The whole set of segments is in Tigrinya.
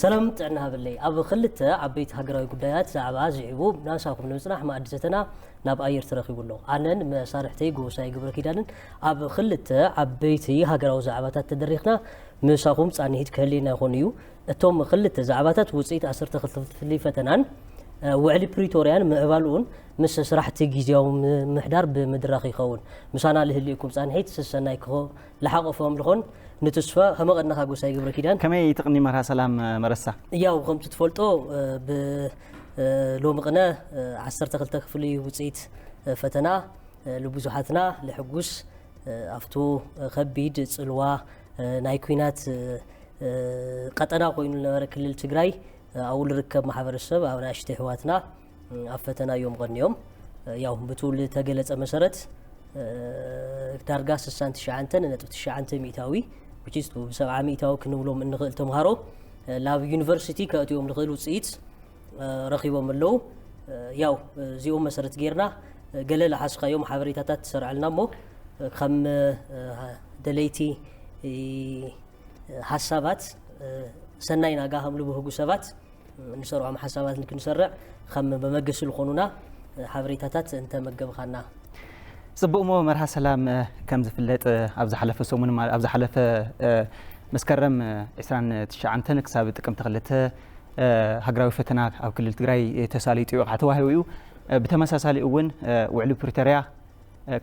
ሰላም ጥዕና ሃበለይ። ኣብ ክልተ ዓበይቲ ሃገራዊ ጉዳያት ዛዕባ ዝዕቡ ናሳኹም ንምጽናሕ መኣዲ ዘተና ናብ ኣየር ተረኺቡ ኣሎ። ኣነን መሳርሕተይ ጎሳይ ግብረ ኪዳንን ኣብ ክልተ ዓበይቲ ሃገራዊ ዛዕባታት ተደሪኽና ምሳኹም ጻንሒት ክህልየና ይኾን እዩ። እቶም ክልተ ዛዕባታት ውጽኢት ዓሰርተ ክልተ ክፍሊ ፈተናን ውዕሊ ፕሪቶርያን ምዕባልኡን ምስ ስራሕቲ ግዜያዊ ምምሕዳር ብምድራኽ ይኸውን። ምሳና ልህልየኩም ጻንሒት ስሰናይ ክኾ ልሓቆፎም ልኾን ንትስፋ ከመቐድናኻ ጎሳይ ግብረ ኪዳን። ከመይ ትቕኒ መርሃ ሰላም መረሳ? ያው ከምቲ ትፈልጦ ብ ሎሚ ቅነ ዓሰርተ ክልተ ክፍሊ ውፅኢት ፈተና ልብዙሓትና ልሕጉስ ኣብቱ ከቢድ ፅልዋ ናይ ኩናት ቀጠና ኮይኑ ዝነበረ ክልል ትግራይ ኣብኡ ልርከብ ማሕበረሰብ ኣብ ናእሽተይ ኣሕዋትና ኣብ ፈተና እዮም ቀንዮም። ያው ብቱ ልተገለጸ መሰረት ዳርጋ ስሳን ትሽዓንተን ነጥቢ ትሽዓንተ ሚእታዊ which is ብሰብዓ ሚእታዊ ክንብሎም እንኽእል ተምሃሮ ናብ ዩኒቨርሲቲ ከእትዮም ዝኽእል ውፅኢት ረኺቦም ኣለዉ። ያው እዚኦም መሰረት ጌርና ገለ ለሓስካዮም ሓበሬታታት ትሰርዐልና እሞ ከም ደለይቲ ሓሳባት ሰናይ ናጋ ከም ልብህጉ ሰባት ንሰርዖም ሓሳባት ክንሰርዕ ከም መበገሲ ዝኾኑና ሓበሬታታት እንተመገብኻና። ጽቡቕ እሞ መርሃ ሰላም ከም ዝፍለጥ ኣብ ዝሓለፈ ሰሙን ማለ- ኣብ ዝሓለፈ መስከረም ዕስራን ትሽዓንተን ክሳብ ጥቅምቲ ክልተ ሃገራዊ ፈተና ኣብ ክልል ትግራይ ተሳሊጡ ይወቕዓ ተዋሂቡ እዩ። ብተመሳሳሊ እውን ውዕሊ ፕሪቶርያ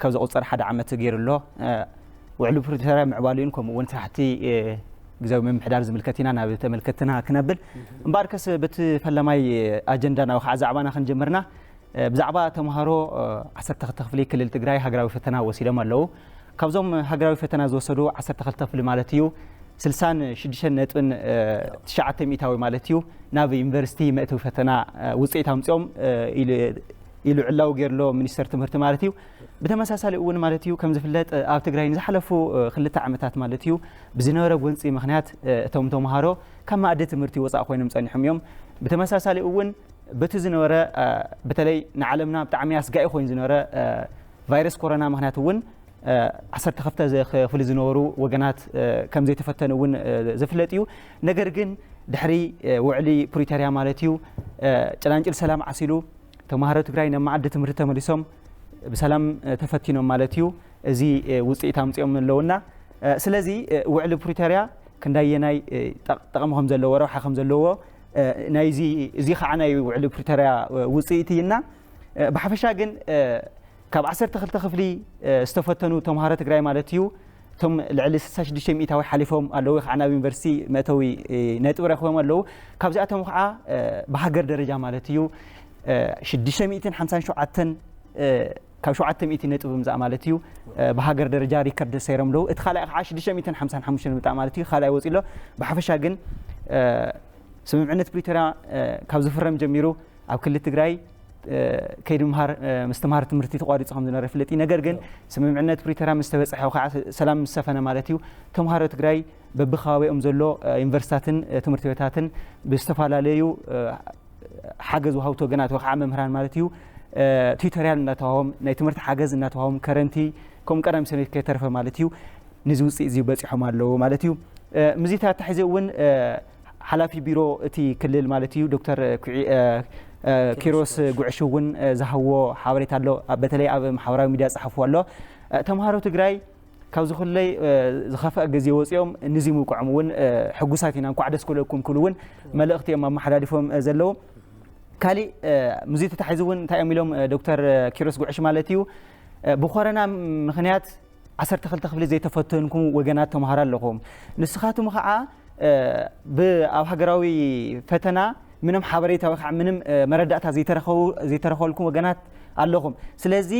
ካብ ዝቑጸር ሓደ ዓመት ገይሩ ኣሎ። ውዕሊ ፕሪቶርያ ምዕባሉን ከምኡ እውን ስራሕቲ ግዜያዊ ምምሕዳር ዝምልከት ኢና ናብ ተመልከትና ክነብል። እምበኣርከስ በቲ ፈለማይ ኣጀንዳና ወይ ከዓ ዛዕባና ክንጀምርና ብዛዕባ ተምሃሮ ዓሰርተ ክልተ ክፍሊ ክልል ትግራይ ሃገራዊ ፈተና ወሲዶም ኣለዉ። ካብዞም ሃገራዊ ፈተና ዝወሰዱ ዓሰርተ ክልተ ክፍሊ ማለት እዩ ስልሳን ሽዱሽተን ነጥብን ትሽዓተ ሚእታዊ ማለት እዩ ናብ ዩኒቨርሲቲ መእተዊ ፈተና ውፅኢት ኣምፅኦም ኢሉ ዕላዊ ገይሩ ኣሎ ሚኒስተር ትምህርቲ ማለት እዩ። ብተመሳሳሊ እውን ማለት እዩ ከም ዝፍለጥ ኣብ ትግራይ ንዝሓለፉ ክልተ ዓመታት ማለት እዩ ብዝነበረ ጎንፂ ምክንያት እቶም ተምሃሮ ካብ መኣዲ ትምህርቲ ወፃእ ኮይኖም ፀኒሖም እዮም። ብተመሳሳሊ እውን በቲ ዝነበረ በተለይ ንዓለምና ብጣዕሚ ኣስጋኢ ኮይኑ ዝነበረ ቫይረስ ኮሮና ምክንያት እውን ዓሰርተ ክልተ ክፍሊ ዝነበሩ ወገናት ከም ዘይተፈተኑ እውን ዝፍለጥ እዩ። ነገር ግን ድሕሪ ውዕሊ ፕሪቶርያ ማለት እዩ ጭላንጭል ሰላም ዓሲሉ ተምሃሮ ትግራይ ናብ መኣዲ ትምህርቲ ተመሊሶም ብሰላም ተፈቲኖም ማለት እዩ። እዚ ውፅኢት ኣምፅኦም ኣለውና። ስለዚ ውዕሊ ፕሪቶርያ ክንዳየናይ ጠቕሚ ከም ዘለዎ ረብሓ ከም ዘለዎ ናይዚ እዚ ከዓ ናይ ውዕሊ ፕሪቶርያ ውፅኢት እይና ብሓፈሻ ግን ካብ ዓሰርተ ክልተ ክፍሊ ዝተፈተኑ ተምሃሮ ትግራይ ማለት እዩ እቶም ልዕሊ ስልሳ ሽዱሽተ ሚእታዊ ሓሊፎም ኣለዉ ወይ ከዓ ናብ ዩኒቨርሲቲ መእተዊ ነጥቢ ረኪቦም ኣለዉ። ካብዚኣቶም ከዓ ብሃገር ደረጃ ማለት እዩ ሽዱሽተ ሚእትን ሓምሳን ሸውዓተን ካብ ሸውዓተ ሚእቲ ነጥቢ ምዛእ ማለት እዩ ብሃገር ደረጃ ሪከርድ ሰይሮም ኣለዉ። እቲ ካልኣይ ከዓ ሽዱሽተ ሚእትን ሓምሳን ሓሙሽተን ምጣእ ማለት እዩ ካልኣይ ወፂ ኣሎ። ብሓፈሻ ግን ስምምዕነት ፕሪቶርያ ካብ ዝፍረም ጀሚሩ ኣብ ክልል ትግራይ ከይዲ ምምሃር ምስትምሃር ትምህርቲ ተቋሪፁ ከም ዝነበረ ይፍለጥ እዩ። ነገር ግን ስምምዕነት ፕሪቶርያ ምስ ተበፅሐ ከዓ ሰላም ምስ ሰፈነ ማለት እዩ ተምሃሮ ትግራይ በብከባቢኦም ዘሎ ዩኒቨርሲታትን ትምህርቲ ቤታትን ብዝተፈላለዩ ሓገዝ ወሃብቲ ወገናት ወይ ከዓ መምህራን ማለት እዩ ቱቶሪያል እናተዋህቦም ናይ ትምህርቲ ሓገዝ እናተዋህቦም ከረንቲ ከምኡ ቀዳም ሰንበት ከይተረፈ ማለት እዩ ንዚ ውፅኢት እዚ በፂሖም ኣለዉ ማለት እዩ። ምስዚ ተታሒዙ እውን ሓላፊ ቢሮ እቲ ክልል ማለት እዩ ዶክተር ኩዒ- እ፣ እ፣ ኪሮስ ጉዕሽ እውን እ፣ ዝሃብዎ ሓበሬታ ኣሎ። ኣብ- በተለይ ኣብ ማሕበራዊ ሚድያ ዝፀሓፍዎ ኣሎ። እ፣ ተምሃሮ ትግራይ ካብዚ ኩለይ እ፣ ዝኸፍአ ግዜ ወፂኦም ንዚ ምብቅዖም እውን እ፣ ሕጉሳት ኢና፣ እንኳዕ ደስ ክብለኩም ክብሉ እውን መልእኽቲ እዮም ኣመሓላሊፎም እ፣ ዘለዉ። ካሊእ እ፣ ምስዚ ተታሒዙ እውን እንታይ እዮም ኢሎም እ፣ ዶክተር እ፣ ኪሮስ ጉዕሽ ማለት እዩ እ፣ ብኮረና ምኽንያት ዓሰርተ ክልተ ክፍሊ ዘይተፈተንኩም ወገናት ተምሃሮ ኣለኹም። ንስኻትም ኸዓ እ፣ ብ- ኣብ ሃገራዊ ፈተና ምንም ሓበሬታ ወይ ከዓ ምንም እ፣ መረዳእታ ዘይተረኸቡ- ዘይተረኸበልኩም ወገናት ኣለኹም። ስለዚ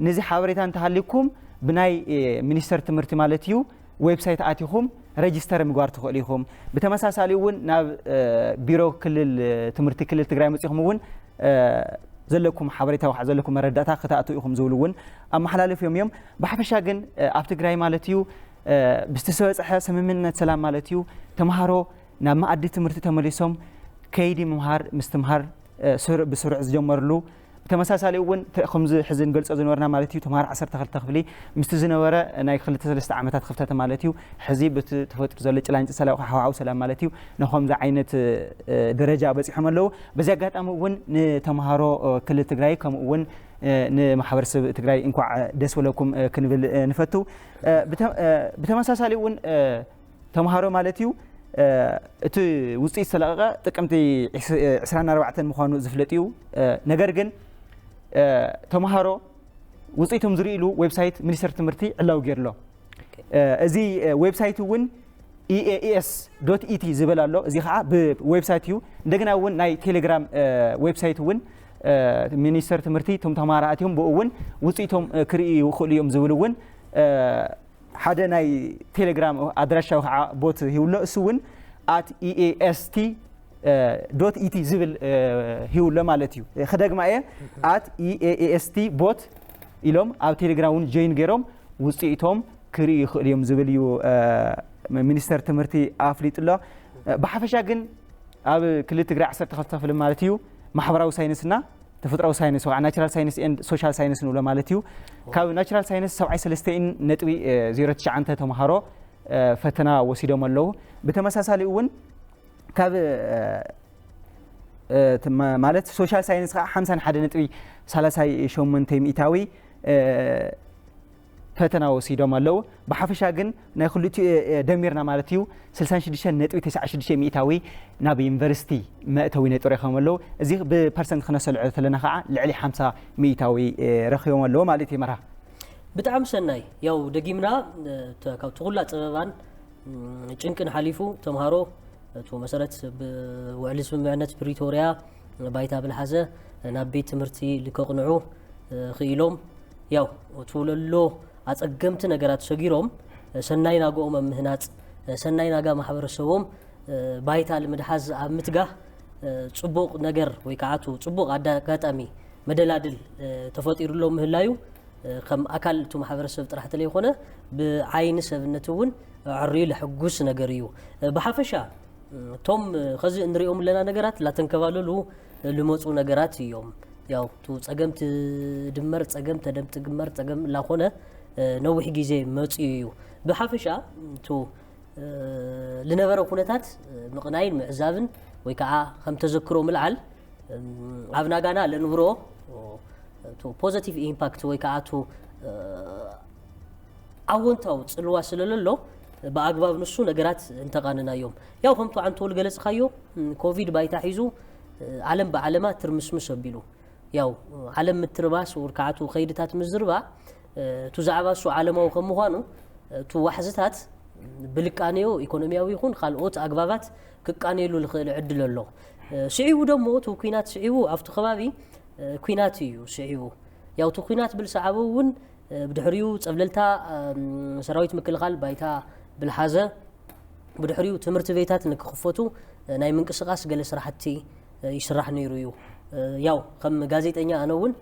ነዚ ሓበሬታ እንተሃልይኩም ብናይ እ፣ ሚኒስተር ትምህርቲ ማለት እዩ ዌብሳይት ኣቲኹም ረጅስተር ምግባር ትኽእሉ ኢኹም። ብተመሳሳሊ እውን ናብ እ፣ ቢሮ ክልል እ፣ ትምህርቲ ክልል ትግራይ መፂኹም እውን እ፣ ዘለኩም ሓበሬታ ወይ ከዓ ዘለኩም መረዳእታ ክትኣትዉ ኢኹም ዝብሉ እውን ኣመሓላልፍዮም እዮም። ብሓፈሻ ግን እ፣ ኣብ ትግራይ ማለት እዩ እ፣ ብዝተሰበፀሐ ስምምነት ሰላም ማለት እዩ ተምሃሮ ናብ መኣዲ ትምህርቲ ተመሊሶም ከይዲ ምምሃር ምስትምሃር እ፣ ስር- ብስሩዕ ዝጀመርሉ ተመሳሳሊ እውን ተ- ከምዚ ሕዚ ንገልጾ ዝነበርና ማለት እዩ፣ ተምሃሮ ዓሰርተ ክልተ ክፍሊ ምስቲ ዝነበረ ናይ ክልተ ሰለስተ ዓመታት ክፍተት ማለት እዩ፣ ሕዚ ብቲ ተፈጢሩ ዘሎ ጭላንጭ ሰላም፣ ሃዋሃው ሰላም ማለት እዩ፣ ንኸምዚ ዓይነት እ፣ ደረጃ በጺሖም ኣለዉ። በዚ ኣጋጣሚ እውን ንተምሃሮ እ፣ ክልል ትግራይ ከምኡ እውን እ፣ ንማሕበረሰብ ትግራይ እንኳዕ ደስ በለኩም እ፣ ክንብል እ፣ ንፈቱ። እ፣ ብተ- እ፣ ብተመሳሳሊ እውን እ፣ ተምሃሮ ማለት እዩ እ፣ እቲ ውፅኢት ዝተለቐቐ ጥቅምቲ ዕስ- እ፣ ዕስራን ኣርባዕተን ምዃኑ ዝፍለጥ እዩ። እ፣ ነገር ግን እ፣ ተምሃሮ ውፅኢቶም ዝርእሉ ዌብሳይት ሚኒስቴር ትምህርቲ ዕላዊ ገይሩ ኣሎ። እ፣ እዚ እ፣ ዌብሳይት እውን ኢኤኢኤስ ዶት ኢቲ ዝብል ኣሎ። እዚ ከዓ ብዌብሳይት እዩ። እንደገና እውን ናይ ቴሌግራም እ፣ ዌብሳይት እውን እ፣ ሚኒስቴር ትምህርቲ እቶም ተምሃሮ ኣትዮም ብኡ እውን ውፅኢቶም እ፣ ክርእዩ ይኽእሉ እዮም ዝብል እውን እ፣ ሓደ ናይ ቴሌግራም ኣድራሻ ከዓ ቦት ይብሎ። እሱ እውን ኣት ኢኤኤስቲ ዶት ኢቲ ዝብል እ፣ ይብሎ ማለት እዩ። ክደግማ እየ፣ ኣት ኢኤኤስቲ ቦት ኢሎም ኣብ ቴሌግራም እውን ጆይን ገይሮም ውፅኢቶም ክርእዩ ይኽእሉ እዮም ዝብል እዩ እ፣ ሚኒስተር ትምህርቲ ኣፍሊጡ ኣሎ። እ፣ ብሓፈሻ ግን ኣብ ክልል ትግራይ ዓሰርተ ክልተ ክፍሊ ማለት እዩ ማሕበራዊ ሳይንስና ተፈጥራዊ ሳይንስ ወይ ናቹራል ሳይንስ ኤንድ ሶሻል ሳይንስ ንብሎ ማለት እዩ። ካብ ናቹራል ሳይንስ ሰብዓይ ሰለስተን ነጥቢ እ፣ ዜሮ ትሽዓተ ተምሃሮ እ፣ ፈተና ወሲዶም ኣለዉ። ብተመሳሳሊ እውን ካብ እ፣ እ፣ ት- ማ- ማለት ሶሻል ሳይንስ ከዓ ሓምሳን ሓደ ነጥቢ ሰላሳይ ሸሞንተ ሚእታዊ እ፣ ፈተና ወሲዶም ኣለዉ። ብሓፈሻ ግን ናይ ክልቲኡ እ፣ እ፣ ደሚርና ማለት እዩ ስልሳን ሽዱሽተን ነጥቢ ተስዓን ሽዱሽተን ሚእታዊ ናብ ዩኒቨርሲቲ መእተዊ ነጥቢ ረኺቦም ኣለዉ። እዚ ብፐርሰንት ክነሰልዖ ተለና ከዓ ልዕሊ ሓምሳ ሚእታዊ እ፣ ረኺቦም ኣለዉ ማለት እዩ። መርሃ ብጣዕሚ ሰናይ። ያው ደጊምና እ፣ ተ- ካብቲ ኩላ ፀበባን ም፣ ጭንቅን ሓሊፉ ተምሃሮ እቱ መሰረት ብውዕሊ ስምምዕነት ፕሪቶርያ ባይታ ብልሓዘ ናብ ቤት ትምህርቲ ልከቕንዑ እ፣ ክኢሎም ያው እቱ ለሎ ኣፀገምቲ ነገራት ሰጊሮም እ፣ ሰናይ ናግኦም ኣብ ምህናፅ እ፣ ሰናይ ናጋ ማሕበረሰቦም እ፣ ባይታ ልምድሓዝ ኣብ ምትጋህ እ፣ ፅቡቕ ነገር ወይ ከዓ እቱ ፅቡቕ ኣዳ- ኣጋጣሚ መደላድል እ፣ ተፈጢሩሎም ምህላዩ እ፣ ከም ኣካል እቱ ማሕበረሰብ ጥራሕ ተለይኮነ ብዓይኒ ሰብነት እውን ኣዕርዩ ለሐጉስ ነገር እዩ። እ፣ ብሓፈሻ እ፣ እቶም እ፣ ኸዚ እንሪኦም ኣለና ነገራት ላተንከባለሉ እ፣ ልመፁ ነገራት እዮም። ያው እቱ ፀገም ትድመር ፀገም ተደም ትግመር ፀገም ላኾነ እ፣ ነዊሕ ግዜ መፅኡ እዩ። ብሓፈሻ እቱ እ፣ ልነበረ ኩነታት እ፣ ምቕናይን ምዕዛብን ወይ ከዓ ከም ተዘክሮ ምልዓል እም፣ ኣብ ናጋና ለንብሮ ፖዘቲቭ ኢምፓክት ወይ ከዓ እቱ እ፣ ኣወንታዊ ፅልዋ ስለለሎ ብኣግባብ ንሱ ነገራት እንተቓንናዮም ያው ከምቱ ዓንተው ልገለፅካዮ እም፣ ኮቪድ ባይታ ሒዙ እ፣ ዓለም ብዓለማ ትርምስምስ ኣቢሉ ያው ዓለም ምትርባስ ወርካዕቱ ከይድታት ምዝርባ እቱ ዛዕባ እሱ ዓለማዊ ከም ምዃኑ እቱ ዋሕዝታት ብልቃነዮ ኢኮኖሚያዊ ይኹን ካልኦት ኣግባባት ክቃነየሉ ዝኽእል ዕድል ኣሎ። ስዒቡ ደሞ እቱ ኩናት ስዒቡ ኣብቲ ከባቢ ኩናት እዩ ስዒቡ። ያው እቲ ኩናት ብልሰዓቡ እውን ብድሕሪኡ ፀብለልታ ሰራዊት ምክልኻል ባይታ ብልሓዘ ብድሕሪኡ ትምህርቲ ቤታት ንክኽፈቱ ናይ ምንቅስቃስ ገለ ስራሕቲ ይስራሕ ነይሩ እዩ። ያው ከም ጋዜጠኛ ኣነ እውን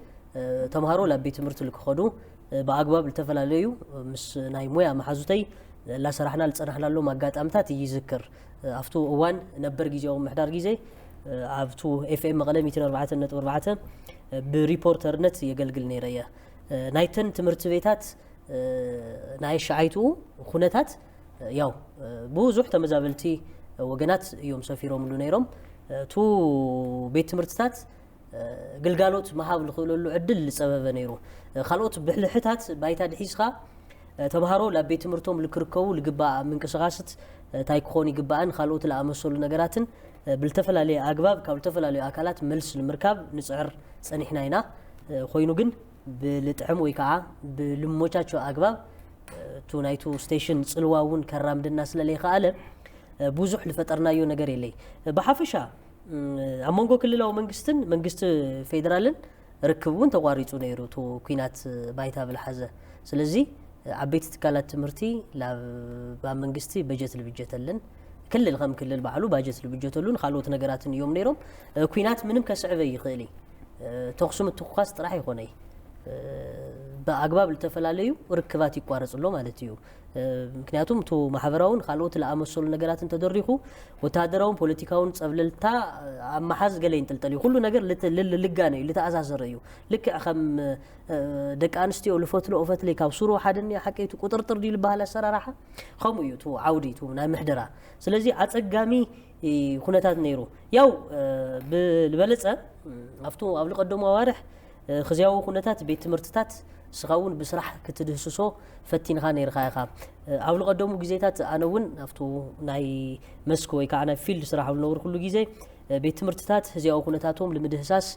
ተምሃሮ ላብ ቤት ትምህርቲ ልክኸዱ ብኣግባብ ልተፈላለዩ ምስ ናይ ሙያ መሓዙተይ ላሰራሕና ልፀናሕናሎም ኣጋጣምታት ይዝክር። ኣብቱ እዋን ነበር ግዜያዊ ምሕዳር ግዜ ኣብቱ ኤፍኤም መቐለ ሚእትን ኣርባዕተን ነጥቢ ኣርባዕተ ብሪፖርተርነት የገልግል ነይረ እየ። ናይተን ትምህርቲ ቤታት ናይ ሻዓይቱ ኩነታት ያው ብዙሕ ተመዛበልቲ ወገናት እዮም ሰፊሮምሉ ነይሮም። እቱ ቤት ትምህርትታት ግልጋሎት ምሃብ ልኽእለሉ ዕድል ልፀበበ ነይሩ። ካልኦት ብልሕታት ባይታ ድሒዝኻ ተምሃሮ ላብ ቤት ትምህርቶም ልክርከቡ ልግባእ ምንቅስቃስት እንታይ ክኾን ይግባእን ካልኦት ልኣመሰሉ ነገራትን ብልተፈላለየ ኣግባብ ካብ ዝተፈላለዩ ኣካላት መልስ ንምርካብ ንፅዕር ፀኒሕና ኢና። ኮይኑ ግን ብልጥዕም ወይ ከዓ ብልሞቻቸው ኣግባብ እቱ ናይቱ ስቴሽን ፅልዋ እውን ከራምድና ስለ ለይከኣለ ብዙሕ ልፈጠርናዮ ነገር የለይ። ብሓፈሻ ኣብ መንጎ ክልላዊ መንግስትን መንግስቲ ፌደራልን ርክብ እውን ተቋሪፁ ነይሩ እቱ ኩናት ባይታ ብልሓዘ። ስለዚ ዓበይቲ ትካላት ትምህርቲ ላብ መንግስቲ በጀት ልብጀተልን ክልል ከም ክልል ባዕሉ ባጀት ልብጀተሉን ካልኦት ነገራትን እዮም ነይሮም። ኩናት ምንም ከስዕበ ይኽእል እዩ። ተኹሲ ምትኩኻስ ጥራሕ ይኾነይ ብኣግባብ ዝተፈላለዩ ርክባት ይቋረጽ ኣሎ ማለት እዩ። ምክንያቱም እቲ ማሕበራውን ካልኦት ለኣመሰሉ ነገራትን ተደሪኹ ወተሃደራውን ፖለቲካውን ጸብለልታ ኣብ መሓዝ ገለ ይንጥልጠል እዩ። ኩሉ ነገር ልልጋነ እዩ፣ ልተኣዛዘረ እዩ። ልክዕ ከም ደቂ ኣንስትዮ ልፈትሎ ኦፈትለይ ካብ ሱሩ ሓደኒ ሓቀይቱ ቁጥርጥር ድዩ ዝበሃል ኣሰራርሓ ከምኡ እዩ። እቲ ዓውዲ እቲ ናይ ምሕደራ ስለዚ ኣጸጋሚ ኩነታት ነይሩ። ያው ብልበለጸ ኣብቱ ኣብ ልቀደሙ ኣዋርሕ ኽዝያዊ ኩነታት ቤት ትምህርትታት ንስኻ እውን ብስራሕ ክትድህስሶ ፈቲንኻ ነይርካ ኢኻ። ኣብ ልቐደሙ ግዜታት ኣነ እውን ኣብቱ ናይ መስክ ወይ ከዓ ናይ ፊልድ ስራሕ ኣብ ዝነብርኩሉ ግዜ ቤት ትምህርትታት ኽዝያዊ ኩነታቶም ንምድህሳስ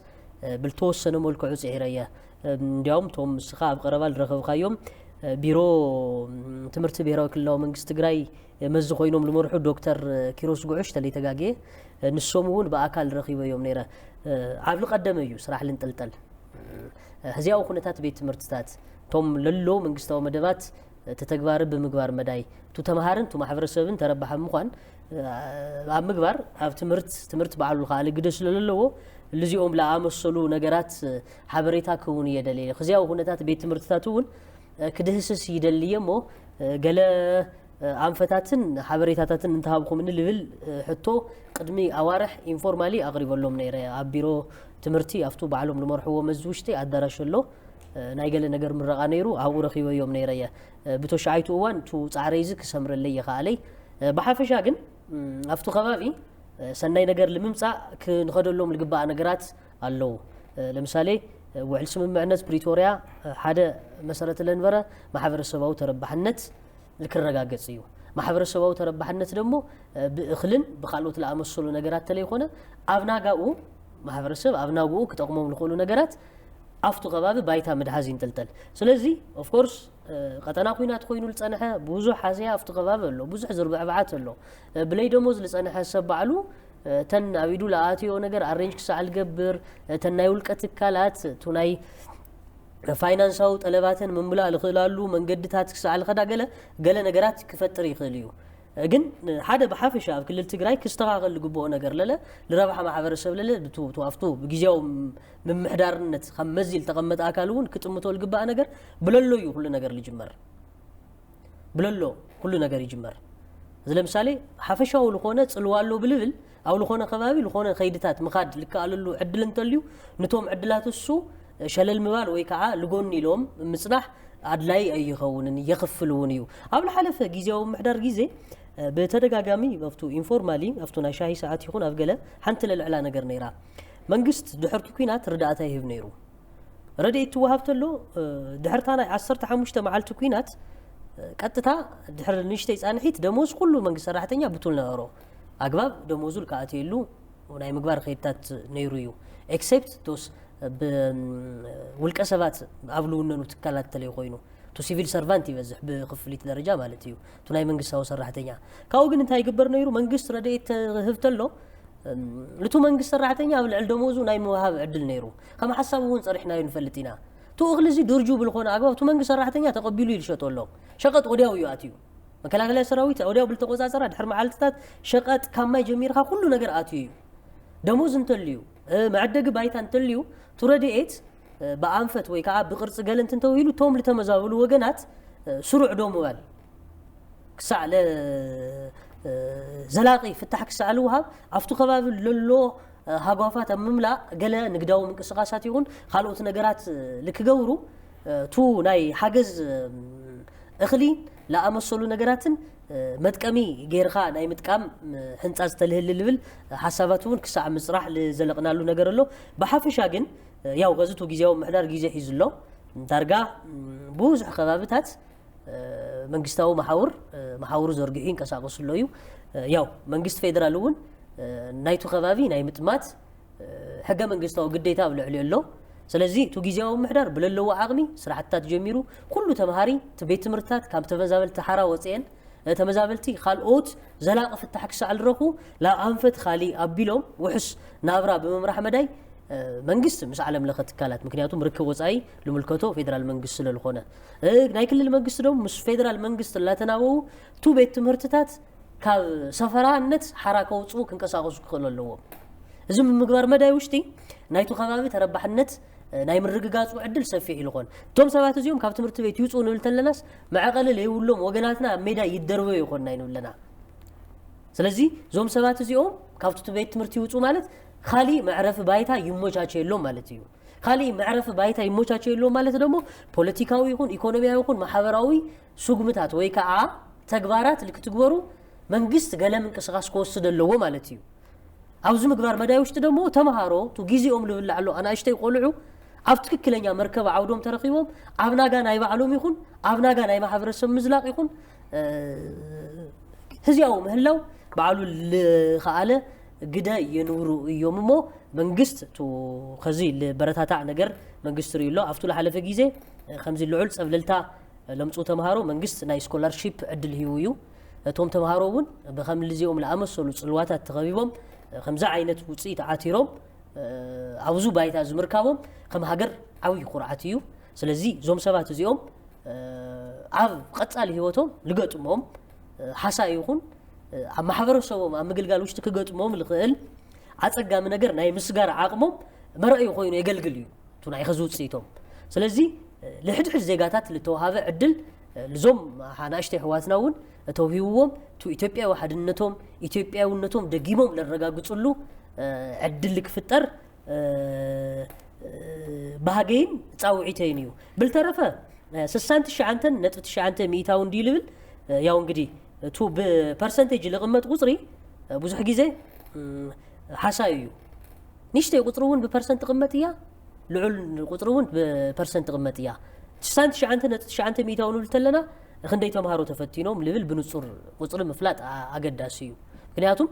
ብልተወሰነ መልክዑ ፅዒረ እየ። እንዲያውም እቶም ንስኻ ኣብ ቀረባ ዝረኸብካዮም ቢሮ ትምህርቲ ብሄራዊ ክልላዊ መንግስቲ ትግራይ መዚ ኮይኖም ዝመርሑ ዶክተር ኪሮስ ጉዑሽ ተለይተጋግየ ንሶም እውን ብኣካል ረኺበዮም ነይረ። ኣብ ልቀደመ እዩ ስራሕ ልንጥልጠል። ሕዚያዊ ኩነታት ቤት ትምህርትታት እቶም ለሎ መንግስታዊ መደባት እቲ ተግባር ብምግባር መዳይ እቱ ተምሃርን እቱ ማሕበረሰብን ተረባሓ ብምዃን ኣብ ምግባር ኣብ ትምህርት ትምህርት ባዕሉ ከኣለ ግደ ስለለለዎ ልዚኦም ለኣመሰሉ ነገራት ሓበሬታ ክውን እየደልየ። ሕዚያዊ ኩነታት ቤት ትምህርትታት እውን ክድህስስ ይደሊ እየ እሞ ገለ ኣንፈታትን ሓበሬታታትን እንተሃብኹምኒ ልብል ሕቶ ቅድሚ ኣዋርሕ ኢንፎርማሊ ኣቕሪበሎም ነይረ። ኣብ ቢሮ ትምህርቲ ኣብቱ ባዕሎም ዝመርሕዎ መዚ ውሽጢ ኣዳራሽ ኣሎ ናይ ገለ ነገር ምረቓ ነይሩ ኣብኡ ረኺበዮም ነይረ እየ። ብተሽዓይቱ እዋን እቱ ፃዕረይ እዚ ክሰምረለይ ይኸኣለይ። ብሓፈሻ ግን ኣብቱ ከባቢ ሰናይ ነገር ንምምፃእ ክንኸደሎም ልግባእ ነገራት ኣለዉ። ለምሳሌ ውዕል ስምምዕነት ፕሪቶርያ ሓደ መሰረት ለንበረ ማሕበረሰባዊ ተረባሕነት ልክረጋገጽ እዩ። ማሕበረሰባዊ ተረባሕነት ደሞ ብእኽልን ብካልኦት ለኣመሰሉ ነገራት ተለይኮነ ኣብ ናጋኡ ማሕበረሰብ ኣብ ናግኡ ክጠቕሞም ዝኽእሉ ነገራት ኣብቱ ከባቢ ባይታ ምድሓዝ ይንጥልጠል። ስለዚ ኦፍኮርስ ቀጠና ኩናት ኮይኑ ዝፀንሐ ብዙሕ ሃዘያ ኣብቲ ከባቢ ኣሎ፣ ብዙሕ ዝርብዕብዓት ኣሎ። ብለይ ደሞዝ ዝፀንሐ ሰብ ባዕሉ እተን ኣብ ኢዱ ለኣትዮ ነገር ኣሬንጅ ክሳዕ ዝገብር እተን ናይ ውልቀ ትካላት እቱ ናይ ፋይናንሳዊ ጠለባተን ምምላእ ዝኽእላሉ መንገድታት ክሳዕ ዝኸዳ ገለ ገለ ነገራት ክፈጥር ይኽእል እዩ። ግን ሓደ ብሓፈሻ ኣብ ክልል ትግራይ ክስተኻኸል ዝግብኦ ነገር ለለ ንረብሓ ማሕበረሰብ ለለ ብቱ ኣብቱ ብግዜያዊ ምምሕዳርነት ካብ መዚ ዝተቐመጠ ኣካል እውን ክጥምቶ ዝግባእ ነገር ብለሎ እዩ ኩሉ ነገር ዝጅመር። ብለሎ ኩሉ ነገር ይጅመር። እዚ ለምሳሌ ሓፈሻዊ ዝኾነ ፅልዋ ኣሎ ብልብል ኣብ ዝኾነ ከባቢ ዝኾነ ከይድታት ምኻድ ልከኣለሉ ዕድል እንተልዩ ንቶም ዕድላት እሱ ሸለል ምባል ወይ ከዓ ልጎኒ ኢሎም ምፅናሕ ኣድላይ ኣይኸውንን የኽፍል እውን እዩ። ኣብ ዝሓለፈ ግዜያዊ ምሕዳር ግዜ ብተደጋጋሚ ኣብቱ ኢንፎርማሊ ኣብቱ ናይ ሻሂ ሰዓት ይኹን ኣብ ገለ ሓንቲ ለልዕላ ነገር ነይራ። መንግስት ድሕርቲ ኩናት ርዳእታ ይህብ ነይሩ። ረድኤት ትወሃብ ተሎ ድሕርታ ናይ ዓሰርተ ሓሙሽተ መዓልቲ ኩናት ቀጥታ ድሕሪ ንእሽተይ ፃንሒት ደሞዝ ኩሉ መንግስት ሰራሕተኛ ብቱል ነበሮ ኣግባብ ደሞዙ ልከኣትየሉ ናይ ምግባር ከይድታት ነይሩ እዩ። ኤክሴፕት ቶስ ብውልቀ ሰባት ኣብ ልውነኑ ትካላት ተለይ ኮይኑ ቱ ሲቪል ሰርቫንት ይበዝሕ ብክፍሊት ደረጃ ማለት እዩ። እቱ ናይ መንግስታዊ ሰራሕተኛ ካብኡ ግን እንታይ ይግበር ነይሩ? መንግስት ረድኤት ተህብ ተሎ ንቱ መንግስት ሰራሕተኛ ኣብ ልዕሊ ደሞዙ ናይ ምውሃብ ዕድል ነይሩ። ከም ሓሳብ እውን ፀሪሕናዮ ንፈልጥ ኢና። ቱ እኽሊ እዚ ድርጁ ብልኾነ ኣግባብ እቱ መንግስት ሰራሕተኛ ተቐቢሉ ይልሸጦ ኣሎ። ሸቐጥ ወዲያው እዩ ኣትዩ። መከላከልያ ሰራዊት ወዲያው ብልተቆፃፀራ ድሕሪ መዓልትታት ሸቐጥ ካብ ማይ ጀሚርካ ኩሉ ነገር ኣትዩ እዩ። ደሞዝ እንተልዩ መዕደጊ ባይታ እንተልዩ ቱ ረድኤት ብኣንፈት ወይ ከዓ ብቅርፂ ገለንት እንተውሂሉ ቶም ልተመዛበሉ ወገናት ስሩዕ ዶ ምባል ክሳዕ ዘላቂ ፍታሕ ክሳዕ ልውሃብ ኣብቲ ከባቢ ለሎ ሃጓፋት ኣብ ምምላእ ገለ ንግዳዊ ምንቅስቃሳት ይኹን ካልኦት ነገራት ልክገብሩ ቱ ናይ ሓገዝ እኽሊ ለኣመሰሉ ነገራትን መጥቀሚ ጌርኻ ናይ ምጥቃም ሕንፃ ዝተልህል ልብል ሓሳባት እውን ክሳዕ ምፅራሕ ዝዘለቕናሉ ነገር ኣሎ። ብሓፈሻ ግን ያው ገዝቱ ግዜያዊ ምሕዳር ግዜ ሒዙ ኣሎ። ዳርጋ ብዙሕ ከባብታት መንግስታዊ መሓውር መሓውሩ ዘርጊሑ ይንቀሳቀሱ ኣሎ እዩ። ያው መንግስቲ ፌዴራል እውን ናይቱ ከባቢ ናይ ምጥማት ሕገ መንግስታዊ ግዴታ ኣብ ልዕሊኡ ኣሎ። ስለዚ እቲ ግዜያዊ ምሕዳር ብለለዎ ዓቕሚ ስራሕትታት ጀሚሩ ኩሉ ተምሃሪ እቲ ቤት ትምህርትታት ካብ ተመዛበልቲ ሓራ ወፅኤን ተመዛበልቲ ካልኦት ዘላቂ ፍታሕ ክሳዕ ዝረኽቡ ናብ ኣንፈት ካሊእ ኣቢሎም ውሕስ ናብራ ብምምራሕ መዳይ መንግስቲ ምስ ዓለም ለኸ ትካላት ምክንያቱም ርክብ ወፃኢ ልምልከቶ ፌደራል መንግስቲ ስለዝኾነ ናይ ክልል መንግስቲ ዶም ምስ ፌደራል መንግስቲ እናተናበቡ ቱ ቤት ትምህርትታት ካብ ሰፈራነት ሓራ ከውፅኡ ክንቀሳቀሱ ክኽእሉ ኣለዎም። እዚ ምግባር መዳይ ውሽጢ ናይቲ ከባቢ ተረባሕነት ናይ ምርግጋፁ ዕድል ሰፊሕ ይልኾን። እቶም ሰባት እዚኦም ካብ ትምህርቲ ቤት ይውፅኡ ንብል ተለናስ መዕቐሊ ለይብሎም ወገናትና ኣብ ሜዳ ይደርበዩ ይኾንና ይንብለና። ስለዚ እዞም ሰባት እዚኦም ካብቲ ቤት ትምህርቲ ይውፅኡ ማለት ካሊእ መዕረፊ ባይታ ይሞቻቸየሎም ማለት እዩ። ካሊእ መዕረፊ ባይታ ይሞቻቸየሎም ማለት ደግሞ ፖለቲካዊ ይኹን ኢኮኖሚያዊ ይኹን ማሕበራዊ ስጉምታት ወይ ከዓ ተግባራት ልክትግበሩ መንግስት ገለ ምንቅስቃስ ክወስድ ኣለዎ ማለት እዩ። ኣብዚ ምግባር መዳይ ውሽጢ ደግሞ ተምሃሮ እቲ ግዜኦም ልብላዕ ኣሎ ኣናእሽተይ ቆልዑ ኣብ ትክክለኛ መርከብ ዓውዶም ተረኺቦም ኣብ ናጋ ናይ ባዕሎም ይኹን ኣብ ናጋ ናይ ማሕበረሰብ ምዝላቕ ይኹን ህዝያዊ ምህላው ባዕሉ ልኸኣለ ግደ የንብሩ እዮም እሞ መንግስት ከዚ ልበረታታዕ ነገር መንግስት ርእዩ ኣሎ። ኣብቱ ልሓለፈ ግዜ ከምዚ ልዑል ፀብለልታ ለምፁ ተምሃሮ መንግስት ናይ ስኮላርሺፕ ዕድል ሂቡ እዩ። እቶም ተምሃሮ እውን ብከም ልዚኦም ለኣመሰሉ ፅልዋታት ተኸቢቦም ከምዚ ዓይነት ውፅኢት ዓቲሮም ኣብዚ ባይታ ዝምርካቦም ከም ሃገር ዓብዪ ኩርዓት እዩ። ስለዚ እዞም ሰባት እዚኦም ኣብ ቀፃሊ ህይወቶም ልገጥሞም ሓሳ ይኹን ኣብ ማሕበረሰቦም ኣብ ምግልጋል ውሽጢ ክገጥሞም ልኽእል ኣፀጋሚ ነገር ናይ ምስጋር ዓቕሞም መርኣዩ ኮይኑ የገልግል እዩ። እቱ ናይ ኸዚ ውፅኢቶም። ስለዚ ልሕድሕድ ዜጋታት ልተዋሃበ ዕድል ልዞም ኣናእሽተይ ኣሕዋትና እውን ተውሂብዎም እቱ ኢትዮጵያዊ ሓድነቶም ኢትዮጵያውነቶም ደጊሞም ለረጋግፅሉ ዕድል ክፍጠር ባህገይን ፃውዒተይን እዩ። ብልተረፈ ስሳን ትሽዓንተን ነጥቢ ትሽዓንተ ሚእታዊ እንዲዩ ልብል ያው እንግዲህ እቱ ብፐርሰንቴጅ ልቕመጥ ቁፅሪ ብዙሕ ግዜ ሓሳዩ እዩ። ንእሽተይ ቁፅሪ እውን ብፐርሰንት ትቕመጥ እያ፣ ልዑል ቁፅሪ እውን ብፐርሰንት ትቕመጥ እያ። ስሳን ትሽዓንተ ነጥቢ ትሽዓንተ ሚእታዊ ንብል ተለና ክንደይ ተምሃሮ ተፈቲኖም ልብል ብንፁር ቁፅሪ ምፍላጥ ኣገዳሲ እዩ። ምክንያቱም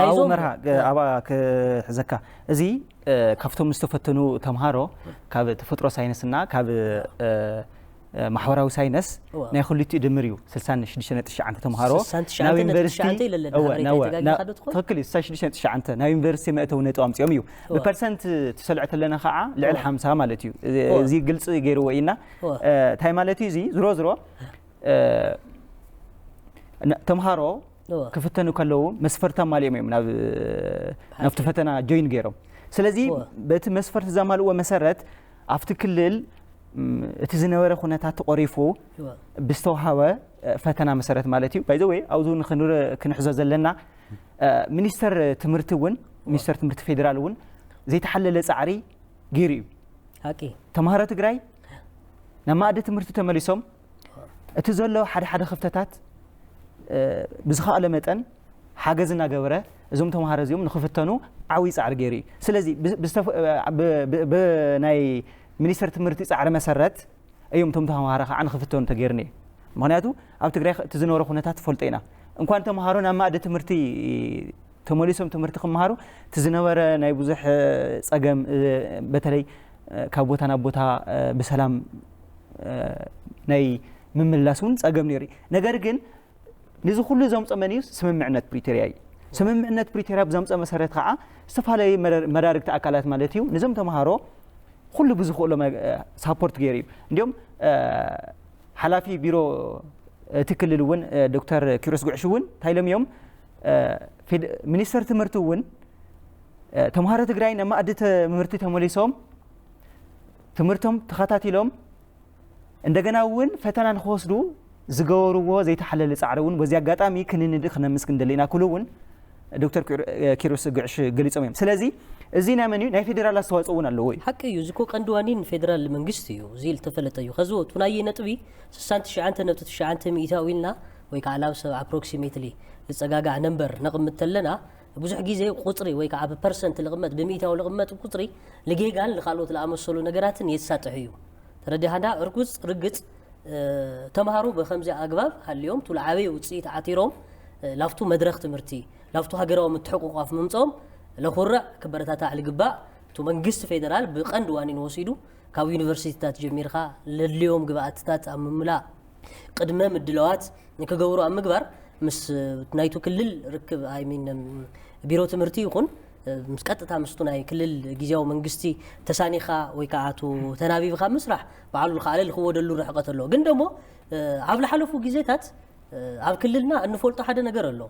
ኣብኡ መርሃ ኣብኣ ክሕዘካ፣ እዚ ካብቶም ዝተፈተኑ ተምሃሮ ካብ ተፈጥሮ ሳይንስና ካብ ማሕበራዊ ሳይነስ ናይ ክልቲኡ ድምር እዩ። ስልሳን ሽዱሽተ ነጥቢ ትሽዓተ ተምሃሮ ናብ ዩኒቨርሲቲ ትኽክል እዩ። ስልሳን ሽዱሽተ ነጥቢ ትሽዓተ ናብ ዩኒቨርሲቲ መእተዊ ነጥቢ ኣምፂኦም እዩ። ብፐርሰንት ትሰልዐ ተለና ከዓ ልዕሊ ሓምሳ ማለት እዩ። እዚ ግልፂ ገይርዎ ኢና። እንታይ ማለት እዩ እዚ? ዝሮ ዝሮ ተምሃሮ ክፍተኑ ከለዉ መስፈርቲ ኣማሊኦም እዮም ናብቲ ፈተና ጆይን ገይሮም። ስለዚ በቲ መስፈርቲ ዘማልእዎ መሰረት ኣብቲ ክልል እቲ ዝነበረ ኩነታት ተቆሪፉ ብዝተዋሃበ ፈተና መሰረት ማለት እዩ። ባይዘወይ ኣብዚ ክንሕዞ ዘለና ሚኒስተር ትምህርቲ እውን ሚኒስተር ትምህርቲ ፌዴራል እውን ዘይተሓለለ ፃዕሪ ገይሩ እዩ። ሓቂ ተምሃሮ ትግራይ ናብ ማእዲ ትምህርቲ ተመሊሶም እቲ ዘሎ ሓደ ሓደ ክፍተታት ብዝኸኣለ መጠን ሓገዝ እናገበረ እዞም ተምሃሮ እዚኦም ንክፍተኑ ዓብዪ ፃዕሪ ገይሩ እዩ። ስለዚ ብናይ ሚኒስተር ትምህርቲ ፃዕሪ መሰረት እዮም እቶም ተምሃሮ ከዓ ንክፍተኑ ተገይርኒ እዩ። ምክንያቱ ኣብ ትግራይ እቲ ዝነበረ ኩነታት ትፈልጦ ኢና። እንኳን ተምሃሮ ናብ ማእዲ ትምህርቲ ተመሊሶም ትምህርቲ ክመሃሩ እቲ ዝነበረ ናይ ብዙሕ ፀገም በተለይ ካብ ቦታ ናብ ቦታ ብሰላም ናይ ምምላስ እውን ፀገም ነይሩ። ነገር ግን ንዚ ኩሉ ዘምፀ መን እዩ? ስምምዕነት ፕሪቶርያ እዩ። ስምምዕነት ፕሪቶርያ ብዘምፀ መሰረት ከዓ ዝተፈላለዩ መዳርግቲ ኣካላት ማለት እዩ ንዞም ተምሃሮ ኩሉ ብዝኽእሎ ሳፖርት ገይሩ እዩ። እንዲም ሓላፊ ቢሮ እቲ ክልል እውን ዶክተር ኪሮስ ጉዕሽ እውን እንታይ ኢሎም እዮም? ሚኒስተር ትምህርቲ እውን ተምሃሮ ትግራይ ናብ ማእዲ ትምህርቲ ተመሊሶም ትምህርቶም ተኸታቲሎም እንደገና እውን ፈተና ንክወስዱ ዝገበርዎ ዘይተሓለለ ፃዕሪ እውን በዚ ኣጋጣሚ ክንንድእ ክነምስ ክንደሊ ኢና ክሉ እውን ዶክተር ኪሮስ ግዕሽ ገሊፆም እዮም። ስለዚ እዚ ናይ መን እዩ? ናይ ፌዴራል ኣስተዋፅኦ እውን ኣለዎ እዩ። ሓቂ እዩ። እዚ ኮ ቀንዲ ዋኒን ፌዴራል መንግስቲ እዩ። እዚ ዝተፈለጠ እዩ። ከዚ ወቱ ናይ ነጥቢ ስሳን ትሽዓንተ ነጥቢ ትሽዓንተ ሚእታዊ ኢልና ወይ ከዓ ላብ ሰብ ኣፕሮክሲሜትሊ ዝፀጋጋዕ ነንበር ነቕምጥ ተለና ብዙሕ ግዜ ቁፅሪ ወይ ከዓ ብፐርሰንት ልቕመጥ ብሚእታዊ ልቕመጥ ቁፅሪ ልጌጋን ልካልኦት ልኣመሰሉ ነገራትን የሳጥሕ እዩ። ተረዲሃና እርጉፅ ርግፅ ተምሃሮ ብከምዚ ኣግባብ ሃልዮም ቱ ልዓበየ ውፅኢት ዓቲሮም ላፍቱ መድረክ ትምህርቲ ላፍቱ ሃገራዊ ምትሕቁቋፍ ምምፅኦም ለኩርዕ ክበረታታዕ ልግባእ ቱ መንግስቲ ፌደራል ብቀንዲ ዋኒን ወሲዱ ካብ ዩኒቨርሲቲታት ጀሚርካ ለድልዮም ግብኣትታት ኣብ ምምላእ ቅድመ ምድለዋት ንክገብሩ ኣብ ምግባር ምስ ናይቱ ክልል ርክብ ኣይሚን ቢሮ ትምህርቲ ይኹን ምስ ቀጥታ ምስቱ ናይ ክልል ግዜያዊ መንግስቲ ተሳኒኻ ወይ ከዓ ቱ ተናቢብካ ምስራሕ ባዕሉ ዝኸኣለ ልክወደሉ ርሕቀት ኣሎ። ግን ደሞ ኣብ ዝሓለፉ ግዜታት ኣብ ክልልና እንፈልጦ ሓደ ነገር ኣሎ።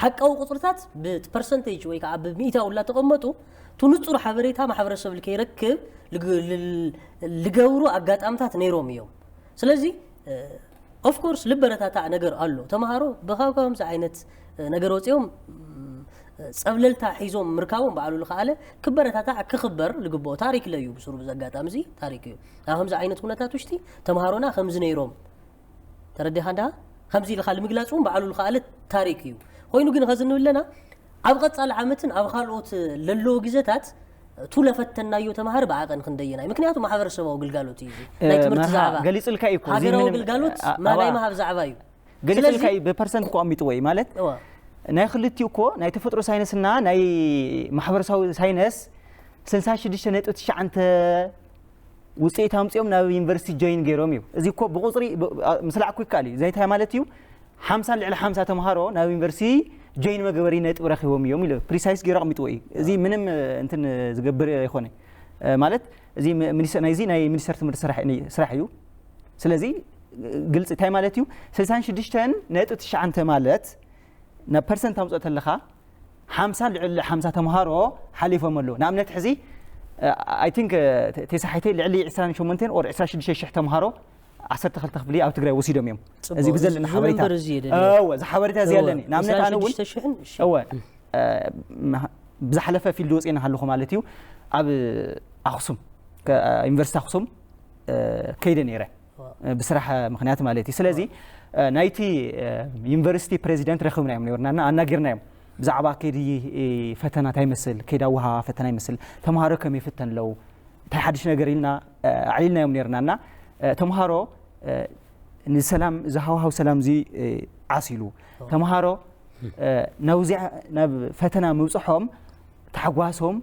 ሓቃዊ ቁፅርታት ብፐርሰንቴጅ ወይ ከዓ ብሚእታዊ ላ ተቐመጡ፣ እቲ ንፁር ሓበሬታ ማሕበረሰብ ከይረክብ ልግ- ልል- ልገብሩ ኣጋጣምታት ነይሮም እዮም። ስለዚ ኦፍኮርስ ልበረታታዕ ነገር ኣሎ። ተምሃሮ ብካብ ከምዚ ዓይነት ነገር ወፂኦም ም፣ ፀብለልታ ሒዞም ምርካቦም ባዕሉ ዝኸኣለ ክበረታታዕ ክኽበር ልግብኦ ታሪክ ለዩ። ብስሩ ብዚ ኣጋጣሚ እዚ ታሪክ እዩ። ኣብ ከምዚ ዓይነት ኩነታት ውሽጢ ተምሃሮና ከምዚ ነይሮም ተረዲኻ እንዳ ከምዚ ኢልካ ንምግላፅ እውን ባዕሉ ዝኸኣለ ታሪክ እዩ። ኮይኑ ግን ከዚ ንብለና ኣብ ቀፃሊ ዓመትን ኣብ ካልኦት ለለዎ ግዜታት እቱ ለፈተናዮ ተምሃሪ ብዓቐን ክንደየናይ? ምክንያቱ ማሕበረሰባዊ ግልጋሎት እዩ። እዚ ናይ ትምህርቲ መርሃ ዛዕባ ገሊጹልካ እዩ እኮ፣ እዚ ሃገራዊ ምንም ግልጋሎት ኣ- ማ ናይ ኣዋ- ምሃብ ዛዕባ እዩ። ገሊጹልካ ስለዚ እዩ፣ ብፐርሰንት እኮ ኣሚጥዎ እዩ ማለት። እዋ። ናይ ክልቲኡ እኮ ናይ ተፈጥሮ ሳይነስና ናይ ማሕበረሰባዊ ሳይነስ ስልሳ ሽዱሽተ ነጥቢ ትሽዓተ ውፅኢት ኣምፅኦም ናብ ዩኒቨርሲቲ ጆይን ገይሮም እዩ። እዚ እኮ ብቁፅሪ ብ- ኣ- ምስላዕ እኮ ይከኣል እዩ። ዘይታይ ማለት እዩ ሓምሳ ልዕሊ ሓምሳ ተምሃሮ ናብ ዩኒቨርሲቲ ጆይን መገበሪ ነጥቢ ረኺቦም እዮም ኢሉ ፕሪሳይስ ገይሩ ኣቕሚጥዎ እዩ። እዚ ምንም እ፣ እንትን ዝገብር ኣይኮነ እ፣ ማለት እዚ ሚ- ሚኒስተር ናይዚ ናይ ሚኒስተር ትምህርቲ ስራሕ ስራሕ እዩ። ስለዚ ግልፂ እንታይ ማለት እዩ? ስልሳን ሽዱሽተን ነጥቢ ትሽዓተ ማለት ናብ ፐርሰንት ኣምፅኦ ተለኻ ሓምሳ ልዕሊ ሓምሳ ተምሃሮ ሓሊፎም ኣለዉ። ንኣብነት ሕዚ ኣይ ቲንክ ቴሳሒተይ ልዕሊ ዕስራን ሸሞንተን ኦር ዕስራ ሽዱሽተ ሽሕ ተምሃሮ ዓሰርተ ክልተ ክፍሊ ኣብ ትግራይ ወሲዶም እዮም። እዚ ብዘለና ሓበሬታ እወ፣ እዚ ሓበሬታ እዚ ኣለኒ። ንኣብነት ኣነ እውን እወ ብዝሓለፈ ፊልድ ወፅኤ እናሃለኹ ማለት እዩ ኣብ ኣክሱም ዩኒቨርሲቲ ኣክሱም ከይደ ነይረ ብስራሕ ምክንያት ማለት እዩ። ስለዚ ናይቲ ዩኒቨርሲቲ ፕሬዚደንት ረኺብናዮም ነርና እና ኣናጊርናዮም ብዛዕባ ከይዲ ፈተና እንታይ ይመስል፣ ከይዲ ኣወሃሃ ፈተና ይመስል፣ ተምሃሮ ከመይ ይፍተን ኣለዉ፣ እንታይ ሓድሽ ነገር ኢልና ኣዕሊልናዮም ነርና እና ተምሃሮ ንሰላም እዚ ሃዋሃው ሰላም እዚ ዓሲሉ ተምሃሮ ናብዚኣ ናብ ፈተና ምብፅሖም ታሕጓሶም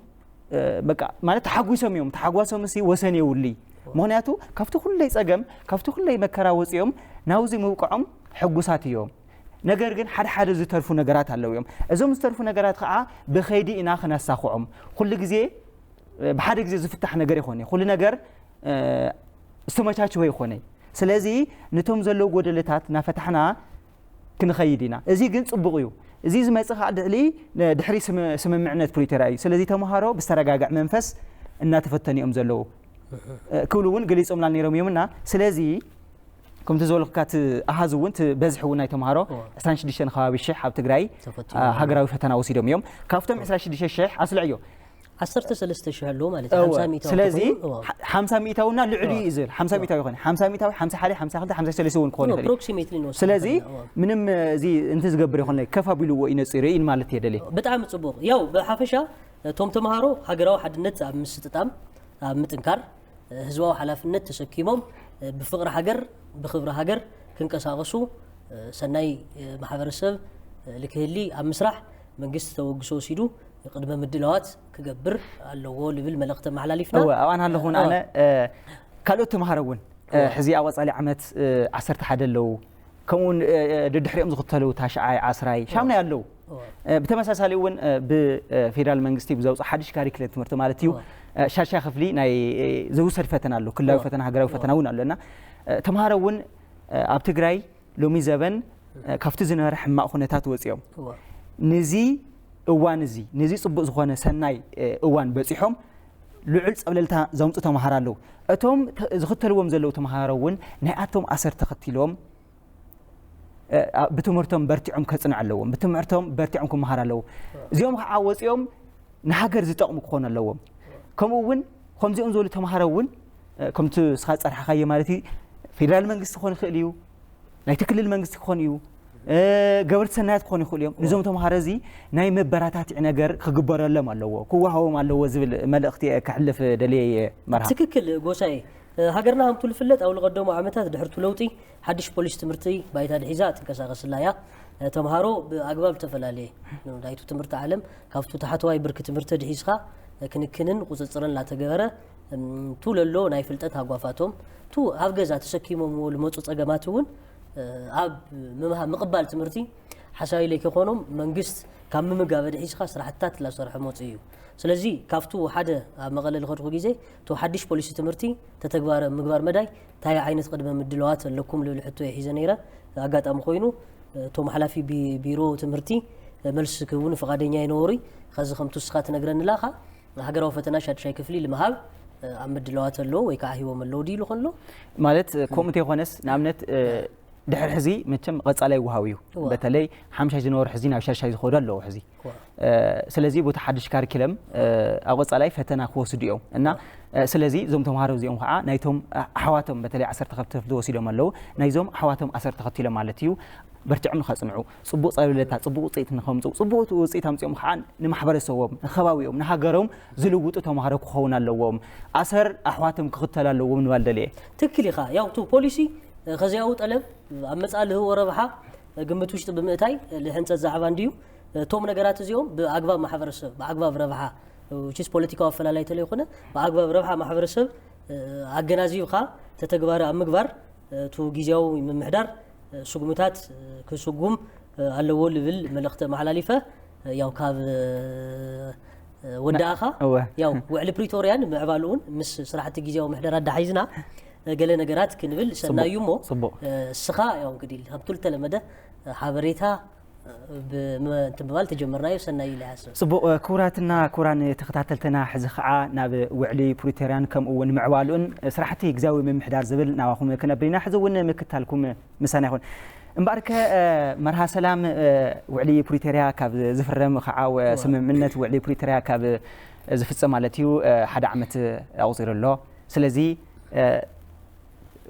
በቃ ማለት ተሓጒሶም እዮም። ተሓጓሶም ሲ ወሰን የውልይ። ምክንያቱ ካብቲ ኩለይ ፀገም ካብቲ ኩለይ መከራ ወፂኦም ናብዚ ምብቅዖም ሕጉሳት እዮም። ነገር ግን ሓደ ሓደ ዝተርፉ ነገራት ኣለዉ እዮም። እዞም ዝተርፉ ነገራት ከዓ ብኸይዲ ኢና ክነሳኽዖም። ኩሉ ግዜ ብሓደ ግዜ ዝፍታሕ ነገር ይኾነ ኩሉ ነገር ዝተመቻችወ ይኾነ። ስለዚ ነቶም ዘለዉ ጎደለታት እናፈታሕና ክንኸይድ ኢና። እዚ ግን ፅቡቕ እዩ። እዚ ዝመፅእ ከዓ ድዕሊ ድሕሪ ስምምዕነት ፕሪቶርያ እዩ። ስለዚ ተምሃሮ ብዝተረጋግዐ መንፈስ እናተፈተኑ እዮም ዘለዉ ክብሉ እውን ገሊፆምና ነይሮም እዮም እና ስለዚ ከምቲ ዝበልኩካ እቲ ኣሃዝ እውን እቲ በዝሒ እውን ናይ ተምሃሮ ዕስራን ሽዱሽተን ከባቢ ሽሕ ኣብ ትግራይ ሃገራዊ ፈተና ወሲዶም እዮም። ካብቶም ዕስራን ሽዱሽተ ሽሕ ኣስልዕዮ ዓሰርተ ሰለስተ ሽሕ ኣለዎ ማለት እዩ። እወ፣ ሓምሳ ሚእታዊ ስለዚ ተኾይኑ፣ እወ። ሓ- ሓምሳ ሚእታውና ልዕሊ እዩ ዝብል ሓምሳ ሚእታዊ ይኾን ሓምሳ ሚእታዊ ሓምሳ ሓደ ሓምሳ ክልተ ሓምሳ ሰለስተ እውን ክኾን ይኽእል እዩ። Approximately ንወስድ ስለዚ ንኽእል ኢና፣ እወ። ምንም እዚ እንትን ዝገብር ይኾን ከፍ ኣቢልዎ እዩ ነፂሩ ኢል ማለት እየ ደልየ። ብጣዕሚ ፅቡቕ። ያው ብሓፈሻ እቶም ተምሃሮ ሃገራዊ ሓድነት ኣብ ምስጥጣም ኣብ ምጥንካር ህዝባዊ ሓላፍነት ተሰኪሞም ብፍቕሪ ሃገር ብኽብሪ ሃገር ክንቀሳቐሱ ሰናይ ማሕበረሰብ ልክህሊ ኣብ ምስራሕ መንግስቲ ተበግሶ ወሲዱ ቅድመ ምድላዋት ክገብር ኣለዎ ልብል መልእኽቲ ኣመሓላሊፍና። እወ ኣብኣ እናሃለኹ እውን ኣነ ካልኦት ተምሃሮ እውን ሕዚ ኣብ ቀፃሊ ዓመት ዓሰርተ ሓደ ኣለዉ ከምኡውን ደድሕሪኦም ዝኽተሉ ታሽዓይ ዓስራይ ሻምናይ ኣለዉ። ብተመሳሳሊ እውን ብፌደራል መንግስቲ ብዘውፅእ ሓድሽ ካሪክለም ትምህርቲ ማለት እዩ ሻድሻይ ክፍሊ ናይ ዝውሰድ ፈተና ኣሎ ክልላዊ ፈተና ሃገራዊ ፈተና እውን ኣሎ እና ተምሃሮ እውን ኣብ ትግራይ ሎሚ ዘበን ካብቲ ዝነበረ ሕማቕ ኩነታት ወፂኦም ንዚ እዋን እዚ ነዚ ፅቡቅ ዝኾነ ሰናይ እዋን በፂሖም ልዑል ፀብለልታ ዘምፁ ተምሃሮ ኣለዉ። እቶም ዝኽተልዎም ዘለዉ ተምሃሮ እውን ናይ ኣቶም ኣሰር ተኸቲሎም ብትምህርቶም በርቲዖም ከፅንዑ ኣለዎም። ብትምህርቶም በርቲዖም ክመሃሩ ኣለዉ። እዚኦም ከዓ ወፂኦም ንሃገር ዝጠቕሙ ክኾኑ ኣለዎም። ከምኡ እውን ከምዚኦም ዝበሉ ተምሃሮ እውን ከምቲ ስኻ ዝፀርሓኻዮ ማለት እዩ ፌደራል መንግስቲ ክኾን ይኽእል እዩ ናይቲ ክልል መንግስቲ ክኾን እዩ ገበርቲ ሰናያት ክኾኑ ይኽእሉ እዮም። ንዞም ተምሃሮ እዚ ናይ መበራታትዒ ነገር ክግበረሎም ኣለዎ ክወሃቦም ኣለዎ ዝብል መልእኽቲ እየ ከሕልፍ ደልየ እየ። መርሃ ትክክል ጎሳኤ። ሃገርና ከምቱ ዝፍለጥ ኣብ ዝቐደሙ ዓመታት ድሕርቱ ለውጢ ሓድሽ ፖሊሲ ትምህርቲ ባይታ ድሒዛ ትንቀሳቐስላ እያ። ተምሃሮ ብኣግባብ ዝተፈላለየ ናይቱ ትምህርቲ ዓለም ካብቱ ታሕተዋይ ብርኪ ትምህርቲ ድሒዝካ ክንክንን ቁፅፅርን እናተገበረ ቱ ለሎ ናይ ፍልጠት ሃጓፋቶም ቱ ኣብ ገዛ ተሰኪሞምዎ ዝመፁ ፀገማት እውን ኣብ ምምሃ ምቕባል ትምህርቲ ሓሳዊ ለይከኾኖም መንግስት ካብ ምምጋብ ድሒዝካ ስራሕትታት ላሰርሐ መፁ እዩ። ስለዚ ካብቱ ሓደ ኣብ መቐለ ዝኸድኩ ግዜ እቲ ሓድሽ ፖሊሲ ትምህርቲ ተተግባረ ምግባር መዳይ እንታይ ዓይነት ቅድመ ምድለዋት ኣለኩም ልብል ሕቶ እየ ሒዘ ነይረ። ኣጋጣሚ ኮይኑ እቶም ሓላፊ ቢ- ቢሮ ትምህርቲ መልሲ ክህቡን ፍቓደኛ ኣይነበሩ። ከዚ ከምቲ ንስኻ ትነግረኒ ኣለኻ፣ ሃገራዊ ፈተና ሻድሻይ ክፍሊ ንምሃብ ኣብ ምድላዋት ኣለዉ ወይ ከዓ ሂቦም ኣለዉ ድዩ ኢሉ ከሎ? ማለት ከምኡ እንተይኮነስ ንኣብነት ድሕር ሕዚ መቸም ቐፃላይ ውሃው እዩ። በተለይ ሓምሻይ ዝነበሩ ሕዚ ናብ ሻሻይ ዝኸዱ ኣለዉ ሕዚ። ስለዚ ቦታ ሓድሽ ካሪኪለም ኣብ ቐፃላይ ፈተና ክወስዱ እዮም እና ስለዚ እዞም ተምሃሮ እዚኦም ከዓ ናይቶም ኣሕዋቶም በተለይ ዓሰርተ ከፍቲ ወሲዶም ኣለዉ ናይዞም ኣሕዋቶም ኣሰር ተኸቲሎም ማለት እዩ። በርቲዖም ንኸፅንዑ፣ ፅቡቕ ፀብለታ፣ ፅቡቕ ውፅኢት ንኸምፅኡ፣ ፅቡቕ ውፅኢት ኣምፅኦም ከዓ ንማሕበረሰቦም፣ ንኸባቢኦም፣ ንሃገሮም ዝልውጡ ተምሃሮ ክኸውን ኣለዎም። ኣሰር ኣሕዋቶም ክኽተሉ ኣለዎም ንባል ደልየ። ትክክል ኢኻ። ያው እቲ ፖሊሲ ከዚያዊ ጠለብ ኣብ መጻኢ ልህቦ ረብሓ ግምት ውሽጢ ብምእታይ ልሕንፀት ዛዕባ እንድዩ። እቶም ነገራት እዚኦም ብኣግባብ ማሕበረሰብ ብኣግባብ ረብሓ ችስ ፖለቲካዊ ኣፈላላይ ተለይኮነ ብኣግባብ ረብሓ ማሕበረሰብ ኣገናዚብካ ተተግባሪ ኣብ ምግባር እቱ ግዜያዊ ምምሕዳር ስጉምታት ክስጉም ኣለዎ ልብል መልእኽቲ ኣመሓላሊፈ። ያው ካብ ወዳእኻ ያው ውዕሊ ፕሪቶርያን ምዕባልኡን ምስ ስራሕቲ ግዜያዊ ምሕደራ ኣዳሓይዝና ገለ ነገራት ክንብል ሰናዩ እሞ እስኻ ያው እንግዲህ ከምቱ ልተለመደ ሓበሬታ እንትን ብባል ተጀመርናዮ ሰናይ ኢለ ይሓስብ። ፅቡቕ ክቡራትና ክቡራን ተኸታተልትና ሕዚ ከዓ ናብ ውዕሊ ፕሪቶርያን ከምኡ እውን ምዕባልኡን ስራሕቲ ግዜያዊ ምምሕዳር ዝብል ናባኹም ክነብር ኢና። ሕዚ እውን ምክታልኩም ምሳና ይኹን። እምበኣርከ መርሃ ሰላም ውዕሊ ፕሪቶርያ ካብ ዝፍረም ከዓ ስምምዕነት ውዕሊ ፕሪቶርያ ካብ ዝፍፀም ማለት እዩ ሓደ ዓመት ኣቑፂሩ ኣሎ። ስለዚ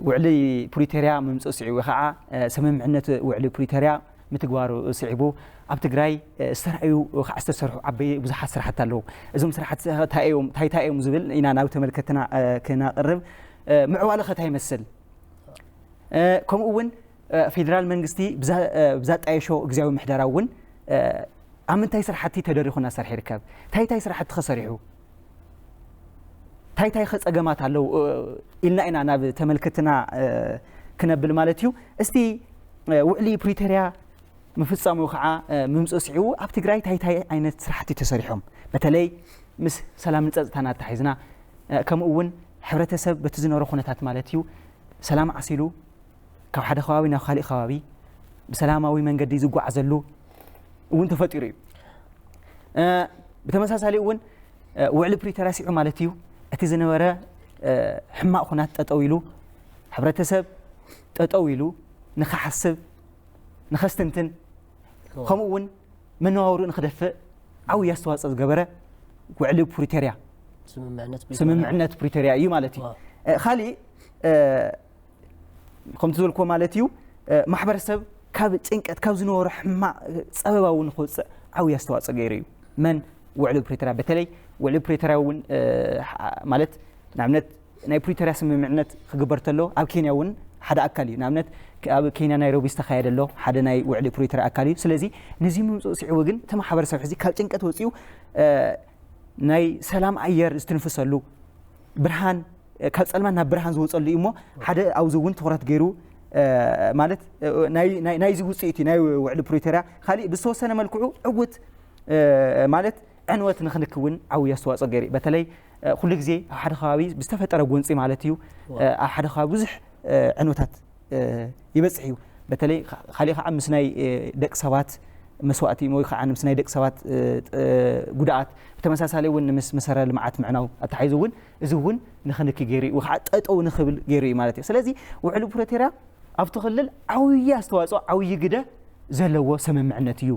ውዕሊ ፕሪቶርያ ምምፅኡ ስዒቡ ከዓ ስምምዕነት ውዕሊ ፕሪቶርያ ምትግባሩ ስዒቡ ኣብ ትግራይ ዝተራእዩ ከዓ ዝተሰርሑ ዓበይ ብዙሓት ስራሕቲ ኣለዉ። እዞም ስራሕቲ እንታይ እዮም ዝብል ኢና ናብ ተመልከትና ክናቅርብ ምዕባለ ከታ ይመስል ከምኡ እውን ፌደራል መንግስቲ ብዛጣየሾ እግዚኣብ ምሕደራ እውን ኣብ ምንታይ ስራሕቲ ተደሪኹ እናሰርሐ ይርከብ? እንታይ እንታይ ስራሕቲ ከሰሪሑ? እንታይ እንታይ ኸፀገማት ኣለዉ ኢልና ኢና ናብ ተመልክትና ክነብል ማለት እዩ። እስቲ ውዕሊ ፕሪቶርያ ምፍፃሙ ከዓ ምምፅኡ ስዒቡ ኣብ ትግራይ እንታይ እንታይ ዓይነት ስራሕቲ ተሰሪሖም? በተለይ ምስ ሰላምን ፀፅታን ኣተሓሒዝና ከምኡ እውን ሕብረተሰብ በቲ ዝነበረ ኩነታት ማለት እዩ ሰላም ዓሲሉ ካብ ሓደ ከባቢ ናብ ካሊእ ከባቢ ብሰላማዊ መንገዲ ዝጓዓዘሉ እውን ተፈጢሩ እዩ። ብተመሳሳሊ እውን ውዕሊ ፕሪቶርያ ስዒቡ ማለት እዩ እቲ ዝነበረ ሕማቕ ኩናት ጠጠው ኢሉ ሕብረተሰብ ጠጠው ኢሉ ንክሓስብ ንኸስትንትን ከምኡ እውን መነባብርኡ ንክደፍእ ዓብዪ ኣስተዋፅኦ ዝገበረ ውዕሊ ፕሪቶርያ ስምምዕነት ፕሪቶርያ እዩ ማለት እዩ። ካሊእ ከምቲ ዝበልክዎ ማለት እዩ ማሕበረሰብ ካብ ጭንቀት ካብ ዝነበሮ ሕማቕ ፀበባ እውን ንክወፅእ ዓብዪ ኣስተዋፅኦ ገይሩ እዩ። መን ውዕሊ ፕሪቶርያ በተለይ ውዕሊ ፕሪቶርያ እውን ማለት ንኣብነት ናይ ፕሪቶርያ ስምምዕነት ክግበር ተሎ ኣብ ኬንያ እውን ሓደ ኣካል እዩ። ንኣብነት ኣብ ኬንያ ናይሮቢ ዝተኻየደ ኣሎ ሓደ ናይ ውዕሊ ፕሪቶርያ ኣካል እዩ። ስለዚ ነዚ ምምፅኡ ስዒቡ ግን እቲ ማሕበረሰብ ሕዚ ካብ ጭንቀት ወፂኡ ናይ ሰላም ኣየር ዝትንፍሰሉ ብርሃን ካብ ፀልማት ናብ ብርሃን ዝወፀሉ እዩ እሞ ሓደ ኣብዚ እውን ትኩረት ገይሩ ማለት ናይዚ ውፅኢት እዩ ናይ ውዕሊ ፕሪቶርያ ካሊእ ብዝተወሰነ መልክዑ ዕውት ማለት ዕንወት ንክንክውን ዓብዪ ኣስተዋፅኦ ገይሩ እዩ። በተለይ ኩሉ ግዜ ኣብ ሓደ ከባቢ ብዝተፈጠረ ጎንፂ ማለት እዩ ኣብ ሓደ ከባቢ ብዙሕ ዕንወታት ይበፅሕ እዩ። በተለይ ካሊእ ከዓ ምስ ናይ ደቂ ሰባት መስዋእቲ ወይ ከዓ ምስ ናይ ደቂ ሰባት ጉድኣት ብተመሳሳሊ እውን ምስ መሰረ ልምዓት ምዕናው ኣተሓሒዙ እውን እዚ እውን ንክንኪ ገይሩ እዩ ከዓ ጠጠው ንክብል ገይሩ እዩ ማለት እዩ። ስለዚ ውዕሊ ፕሪቶርያ ኣብቲ ክልል ዓብዪ ኣስተዋፅኦ ዓብዪ ግደ ዘለዎ ስምምዕነት እዩ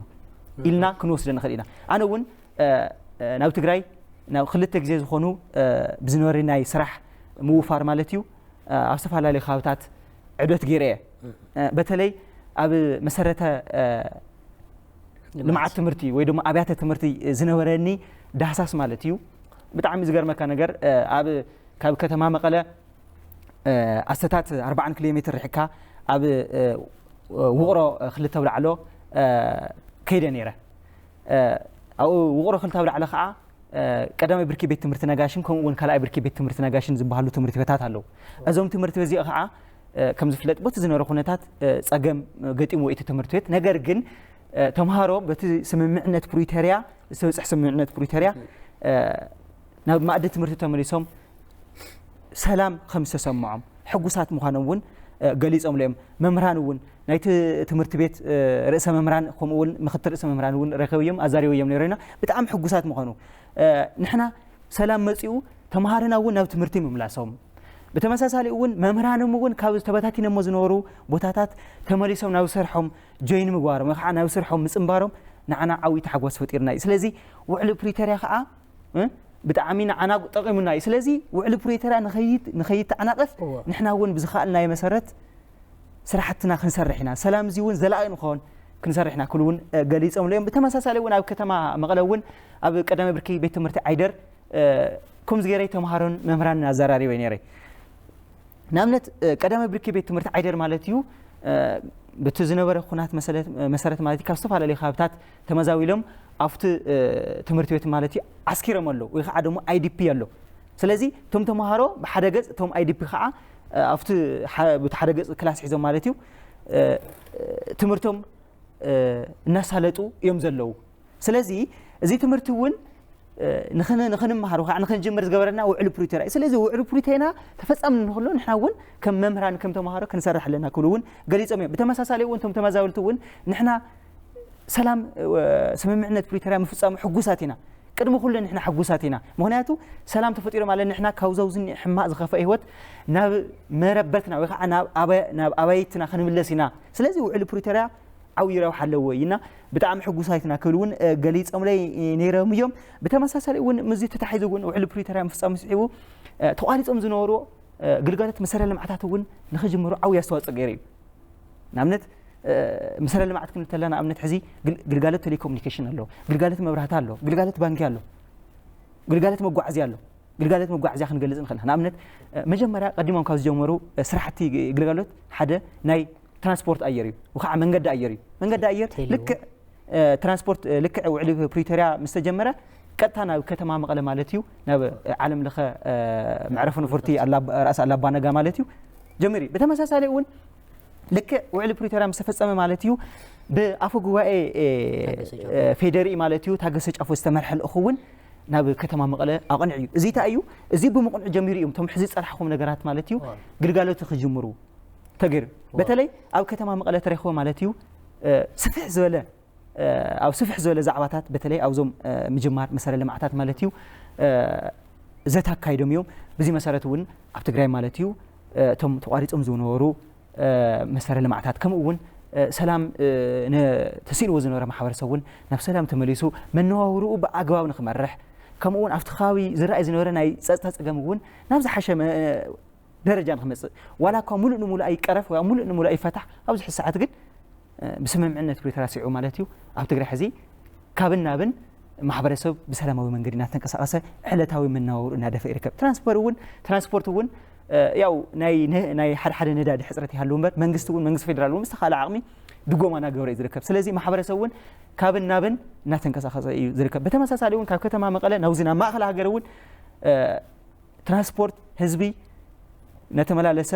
ኢልና ክንወስዶ ንኽእል ኢና። ኣነ እውን ናብ ትግራይ ናብ ክልተ ግዜ ዝኾኑ ብዝነበረ ናይ ስራሕ ምውፋር ማለት እዩ ኣብ ዝተፈላለዩ ከባብታት ዕደት ገይረ እየ። በተለይ ኣብ መሰረተ ልምዓት ትምህርቲ ወይ ድማ ኣብያተ ትምህርቲ ዝነበረኒ ዳህሳስ ማለት እዩ። ብጣዕሚ ዝገርመካ ነገር ኣብ ካብ ከተማ መቐለ ኣስተታት ኣርባዓን ኪሎ ሜትር ርሕካ ኣብ ውቕሮ ክልተ ብላዕሎ ከይደ ነይረ። ኣብኡ ውቕሮ ክልተ ብላዕሎ ከዓ ቀዳማይ ብርኪ ቤት ትምህርቲ ነጋሽን ከምኡ እውን ካልኣይ ብርኪ ቤት ትምህርቲ ነጋሽን ዝበሃሉ ትምህርቲ ቤታት ኣለዉ። እዞም ትምህርቲ ቤት እዚኦ ከዓ ከም ዝፍለጥ በቲ ዝነበረ ኩነታት ፀገም ገጢምዎ እቲ ትምህርቲ ቤት ነገር ግን ተምሃሮ በቲ ስምምዕነት ፕሪቶርያ ዝተበፅሕ ስምምዕነት ፕሪቶርያ ናብ ማእዲ ትምህርቲ ተመሊሶም ሰላም ከም ዝተሰምዖም ሕጉሳት ምዃኖም እውን ገሊጾምሉ እዮም። መምህራን እውን ናይቲ ትምህርቲ ቤት ርእሰ መምህራን ከምኡ እውን ምክትል ርእሰ መምህራን እውን ረኸብዮም ኣዛሪበዮም ነይሮና። ብጣዕሚ ሕጉሳት ምኾኑ ንሕና ሰላም መጺኡ ተምሃሮና እውን ናብ ትምህርቲ ምምላሶም፣ ብተመሳሳሊ እውን መምህራኖም እውን ካብ ተበታቲነሞ ዝነበሩ ቦታታት ተመሊሶም ናብ ስርሖም ጆይን ምግባሮም ወይ ከዓ ናብ ስርሖም ምፅንባሮም ንዓና ዓብዪ ተሓጓስ ፈጢርና እዩ። ስለዚ ውዕሊ ፕሪቶርያ ከዓ ብጣዕሚ ንዓና ጠቒሙና እዩ። ስለዚ ውዕሊ ፕሪቶርያ ንኸይተዓናቐፍ ንሕና እውን ብዝኸኣልናዮ መሰረት ስራሕትና ክንሰርሕ ኢና። ሰላም እዚ እውን ዘላቒ ንኸውን ክንሰርሕ ኢና ክብሉ እውን ገሊፆምሉ እዮም። ብተመሳሳሊ እውን ኣብ ከተማ መቐለ እውን ኣብ ቀዳማይ ብርኪ ቤት ትምህርቲ ዓይደር ከምዚ ገይረ ተምሃሮን መምህራንን ኣዘራሪበ ነይረ። ንኣብነት ቀዳማይ ብርኪ ቤት ትምህርቲ ዓይደር ማለት እዩ። በቲ ዝነበረ ኩናት መሰረት ማለት ካብ ዝተፈላለዩ ከባብታት ተመዛዊሎም ኣብቲ ትምህርቲ ቤት ማለት እዩ ዓስኪሮም ኣለዉ ወይ ከዓ ደሞ ኣይዲፒ ኣሎ። ስለዚ እቶም ተምሃሮ ብሓደ ገፅ እቶም ኣይዲፒ ከዓ ኣብቲ በቲ ሓደ ገፅ ክላስ ሒዞም ማለት እዩ ትምህርቶም እናሳለጡ እዮም ዘለዉ። ስለዚ እዚ ትምህርቲ እውን ንኽንመሃር ከዓ ንኽንጅምር ዝገበረና ውዕሊ ፕሪቶርያ እዩ። ስለዚ ውዕሊ ፕሪቶርያ ተፈፃሚ ንክሎ ንሕና እውን ከም መምህራን ከም ተምሃሮ ክንሰርሕ ኣለና ክብሉ እውን ገሊፆም እዮም። ብተመሳሳሊ እውን እቶም ተመዛበልቲ እውን ንሕና ሰላም ስምምዕነት ፕሪቶርያ ምፍፃሙ ሕጉሳት ኢና። ቅድሚ ኩሉ ንሕና ሕጉሳት ኢና። ምክንያቱ ሰላም ተፈጢሩ ማለት ንሕና ካብዛ ዝኒኦ ሕማቕ ዝኸፍአ ህይወት ናብ መረበትና ወይ ከዓ ናብ ኣባይትና ክንምለስ ኢና። ስለዚ ውዕሊ ፕሪቶርያ ዓብዪ ረብሓ ኣለዎ ኢልና ብጣዕሚ ሕጉሳት ኢና ክብል እውን ገሊፆምለይ ነይሮም እዮም። ብተመሳሳሊ እውን ምስዚ ተታሒዙ እውን ውዕሊ ፕሪቶርያ ምፍፃሙ ስዒቡ ተቋሪፆም ዝነበሩ ግልጋሎት መሰረተ ልምዓታት እውን ንክጅምሩ ዓብዪ ኣስተዋፅኦ ገይሩ እዩ። ንኣብነት መሰረተ ልምዓት ክንብል ከለና ንኣብነት ሕዚ ግልጋሎት ቴሌኮሙኒኬሽን ኣሎ፣ ግልጋሎት መብራህቲ ኣሎ፣ ግልጋሎት ባንኪ ኣሎ፣ ግልጋሎት መጓዓዝያ ኣሎ። ግልጋሎት መጓዓዝያ ክንገልፅ ንኽእል ኢና። ንኣብነት መጀመርያ ቀዲሞም ካብ ዝጀመሩ ስራሕቲ ግልጋሎት ሓደ ናይ ትራንስፖርት ኣየር እዩ፣ ወይ ከዓ መንገዲ ኣየር እዩ። መንገዲ ኣየር ልክዕ ትራንስፖርት ልክዕ ውዕሊ ፕሪቶርያ ምስ ተጀመረ ቀጥታ ናብ ከተማ መቐለ ማለት እዩ ናብ ዓለም ለኸ መዕረፊ ነፈርቲ ራእሲ ኣላባ ነጋ ማለት እዩ ጀሚሩ። ብተመሳሳሊ እውን ልክዕ ውዕሊ ፕሪቶርያ ምስ ተፈፀመ ማለት እዩ ብኣፈ ጉባኤ ፌደሪኢ ማለት እዩ ታገሰ ጫፎ ዝተመርሐ ልእኹ እውን ናብ ከተማ መቐለ ኣቕንዕ እዩ። እዚ እንታይ እዩ? እዚ ብምቕንዑ ጀሚሩ እዮም እቶም ሕዚ ዝፀራሕኹም ነገራት ማለት እዩ ግልጋሎት ክጅምሩ ተገይሩ። በተለይ ኣብ ከተማ መቐለ ተረኽቦ ማለት እዩ ስፍሕ ዝበለ ኣብ ስፍሕ ዝበለ ዛዕባታት በተለይ ኣብዞም ምጅማር መሰረተ ልምዓታት ማለት እዩ ዘተ ኣካይዶም እዮም። ብዚ መሰረት እውን ኣብ ትግራይ ማለት እዩ እቶም ተቋሪፆም ዝነበሩ መሰረተ ልምዓታት ከምኡ እውን ሰላም ተሲእንዎ ዝነበረ ማሕበረሰብ እውን ናብ ሰላም ተመሊሱ መነባብርኡ ብኣግባብ ንክመርሕ ከምኡ እውን ኣብቲ ከባቢ ዝረኣይ ዝነበረ ናይ ፀጥታ ፀገም እውን ናብ ዝሓሸ ደረጃ ንክመፅእ ዋላ እኳ ሙሉእ ንሙሉእ ኣይቀረፍ ወይ ሙሉእ ንሙሉእ ኣይፈታሕ ኣብዚ ሕዚ ሰዓት ግን ብስምምዕነት ፕሪቶርያ ስዒቡ ማለት እዩ ኣብ ትግራይ ሕዚ ካብን ናብን ማሕበረሰብ ብሰላማዊ መንገዲ እናተንቀሳቐሰ ዕለታዊ መናወሩ እናደፈ ይርከብ። ትራንስፖርት እውን ትራንስፖርት እውን ያው ናይ ሓደ ሓደ ነዳዲ ሕፅረት ይሃሉ እምበር መንግስቲ እውን መንግስቲ ፌደራል እውን ዝተኻለ ዓቕሚ ድጎማ እናገበረ እዩ ዝርከብ። ስለዚ ማሕበረሰብ እውን ካብን ናብን እናተንቀሳቐሰ እዩ ዝርከብ። ብተመሳሳሊ እውን ካብ ከተማ መቐለ ናብዚ ናብ ማእኸል ሃገር እውን ትራንስፖርት ህዝቢ ነተመላለሰ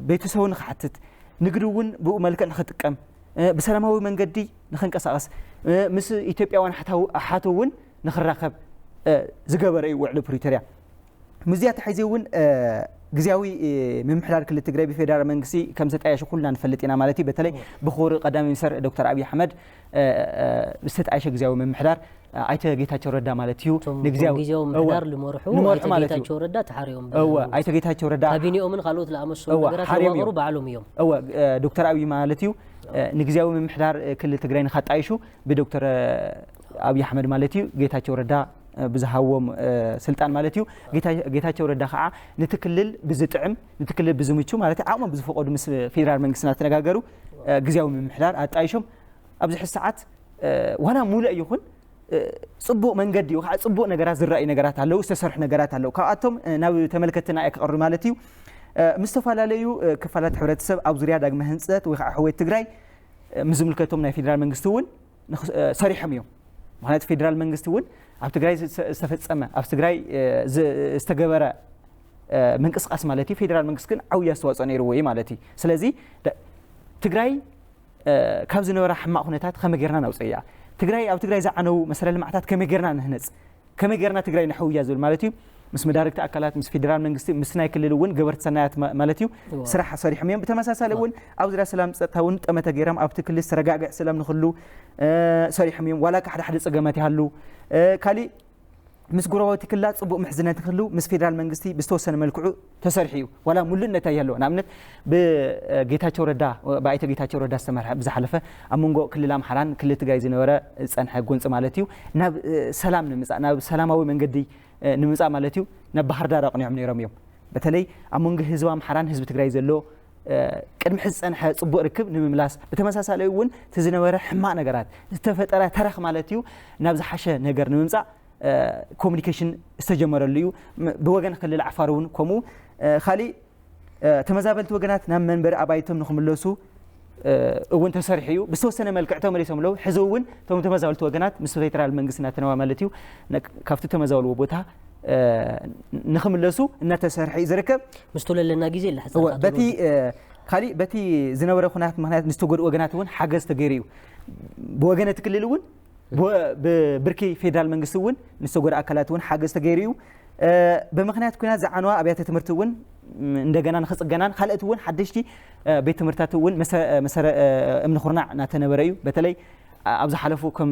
ቤተሰቡ ንክሓትት ንግዲ እውን ብኡ መልክዕ ንክጥቀም ብሰላማዊ መንገዲ ንክንቀሳቐስ ምስ ኢትዮጵያውያን ኣሓቱ እውን ንክራኸብ ዝገበረ እዩ ውዕሊ ፕሪቶርያ። ምስዚኣ ተሓይዚ እውን ግዜያዊ ምምሕዳር ክልል ትግራይ ብፌደራል መንግስቲ ከም ዝተጣየሸ ኩልና ንፈልጥ ኢና ማለት እዩ። በተለይ ብክቡር ቀዳማይ ሚኒስተር ዶክተር ኣብይ ኣሕመድ ዝተጣየሸ ግዜያዊ ምምሕዳር ኣይተ ጌታቸው ረዳ ማለት እዩ ንግዜያዊ ግዜያዊ ምምሕዳር ልመርሑ ልመርሑ ኣይተ ማለት እዩ። ጌታቸው ረዳ ተሓርዮም እወ ኣይተ ጌታቸው ረዳ ካቢኔኦምን ካልኦት ለኣመሰሉ እወ፣ ነገራት ሓርዮም ዘዋቀሩ እዮም። ባዕሎም እዮም። እወ እ፣ ዶክተር ኣብይ ማለት እዩ እ፣ ንግዜያዊ ምምሕዳር እ፣ ክልል ትግራይ ንካጣይሹ ብዶክተር እ፣ ኣብይ ኣሕመድ ማለት እዩ ጌታቸው ረዳ እ፣ ብዝሃዎም እ፣ ስልጣን ማለት እዩ። ጌታ- ጌታቸው ረዳ ከዓ ነቲ ክልል ብዝጥዕም ነቲ ክልል ብዝምቹ ማለት ዓቕሞም ብዝፈቀዱ ምስ ፌዴራል መንግስቲ እናተነጋገሩ እ፣ ግዜያዊ ምምሕዳር ኣጣይሾም ኣብዚ ሕዚ ሰዓት እ፣ ዋላ ሙሉእ ይኹን እ፣ ፅቡቅ መንገዲ ወይ ከዓ ፅቡቅ ነገራት ዝረኣዩ ነገራት ኣለዉ ዝተሰርሑ ነገራት ኣለዉ ካብኣቶም እ፣ ናብ ተመልከትና እየ ክቐርብ ማለት እዩ እ፣ ምስ ዝተፈላለዩ እ፣ ክፋላት ሕብረተሰብ ኣብ ዙርያ ዳግመ ህንፀት ወይ ከዓ ሕወየት ትግራይ እ፣ ምስ ዝምልከቶም ናይ ፌዴራል መንግስቲ እውን ንኽ- እ፣ ሰሪሖም እዮም። ምክንያቱ ፌዴራል መንግስቲ እውን ኣብ ትግራይ ዝ- ዝተፈፀመ ኣብ ትግራይ እ፣ ዝ- ዝተገበረ እ፣ ምንቅስቃስ ማለት እዩ ፌዴራል መንግስቲ ግን ዓብዪ ኣስተዋፅኦ ነይርዎ እዩ ማለት እዩ። ስለዚ ደ- ትግራይ እ፣ ካብ ዝነበራ ሕማቕ ኩነታት ከመይ ጌርና ነውፅእያ? ትግራይ ኣብ ትግራይ ዝዓነው መሰረተ ልምዓታት ከመይ ጌርና ንህነፅ? ከመይ ጌርና ትግራይ ነሕውያ ዝብል ማለት እዩ። ምስ መዳርግቲ ኣካላት፣ ምስ ፌደራል መንግስቲ፣ ምስ ናይ ክልል እውን ገበርቲ ሰናያት ማ- ማለት እዩ፣ እዋ። ስራሕ ሰሪሖም እዮም። ብተመሳሳሊ እውን ኣብ ዙሪያ ሰላም ጸጥታ እውን ጠመተ ገይሮም ኣብቲ ክልል ዝተረጋግዐ ሰላም ንክህሉ ሰሪሖም እዮም። ዋላ ሓደ ሓደ ጸገማት ይሃሉ፣ ካሊእ ምስ ጎረባብቲ ክልላት ጽቡቕ ምሕዝነት ንክህሉ ምስ ፌደራል መንግስቲ ብዝተወሰነ መልክዑ ተሰሪሑ እዩ። ዋላ ሙሉእነት ኣይሃለዎ። ንኣብነት ብጌታቸው ረዳ ብኣይተ ጌታቸው ረዳ ዝተመርሐ ብዝሓለፈ ኣብ መንጎ ክልል ኣምሓራን ክልል ትግራይ ዝነበረ ዝጸንሐ ጎንፂ ማለት እዩ ናብ ሰላም ንምጻእ ናብ ሰላማዊ መንገዲ ንምጻእ ማለት እዩ ናብ ባህር ዳር ኣቕኒዖም ነይሮም እዮም። በተለይ ኣብ መንጎ ህዝቢ ኣምሓራን ህዝቢ ትግራይ ዘሎ ቅድሚ ሕዚ ዝጸንሐ ጽቡቕ ርክብ ንምምላስ ብተመሳሳሊ እውን እቲ ዝነበረ ሕማቕ ነገራት ዝተፈጠረ ተረኽ ማለት እዩ ናብ ዝሓሸ ነገር ንምምጻእ ኮሚኒኬሽን ዝተጀመረሉ እዩ። ብወገን ክልል ዓፋር እውን ከምኡ ካሊእ ተመዛበልቲ ወገናት ናብ መንበሪ ኣባይቶም ንክምለሱ እውን ተሰሪሑ እዩ። ብዝተወሰነ መልክዕ ተመሊሶም ኣለዉ። ሕዚ እውን እቶም ተመዛበልቲ ወገናት ምስ ፌደራል መንግስቲ እናተነባበረ ማለት እዩ ካብቲ ተመዛበልዎ ቦታ ንክምለሱ እናተሰርሐ እዩ ዝርከብ። ምስቱ ለለና ግዜ ለሕፀ በቲ ካሊእ በቲ ዝነበረ ኩናት ምክንያት ንዝተጎድኡ ወገናት እውን ሓገዝ ተገይሩ እዩ። ብወገን እቲ ክልል እውን ብብርኪ ፌደራል መንግስቲ እውን ንዝተጎድኡ ኣካላት እውን ሓገዝ ተገይሩ እዩ። ብምክንያት ኩናት ዝዓነዋ ኣብያተ ትምህርቲ እውን እንደገና ንክፅገናን ካልኦት እውን ሓደሽቲ ቤት ትምህርትታት እውን መሰረ እምኒ ኩርናዕ እናተነበረ እዩ። በተለይ ኣብ ዝሓለፉ ከም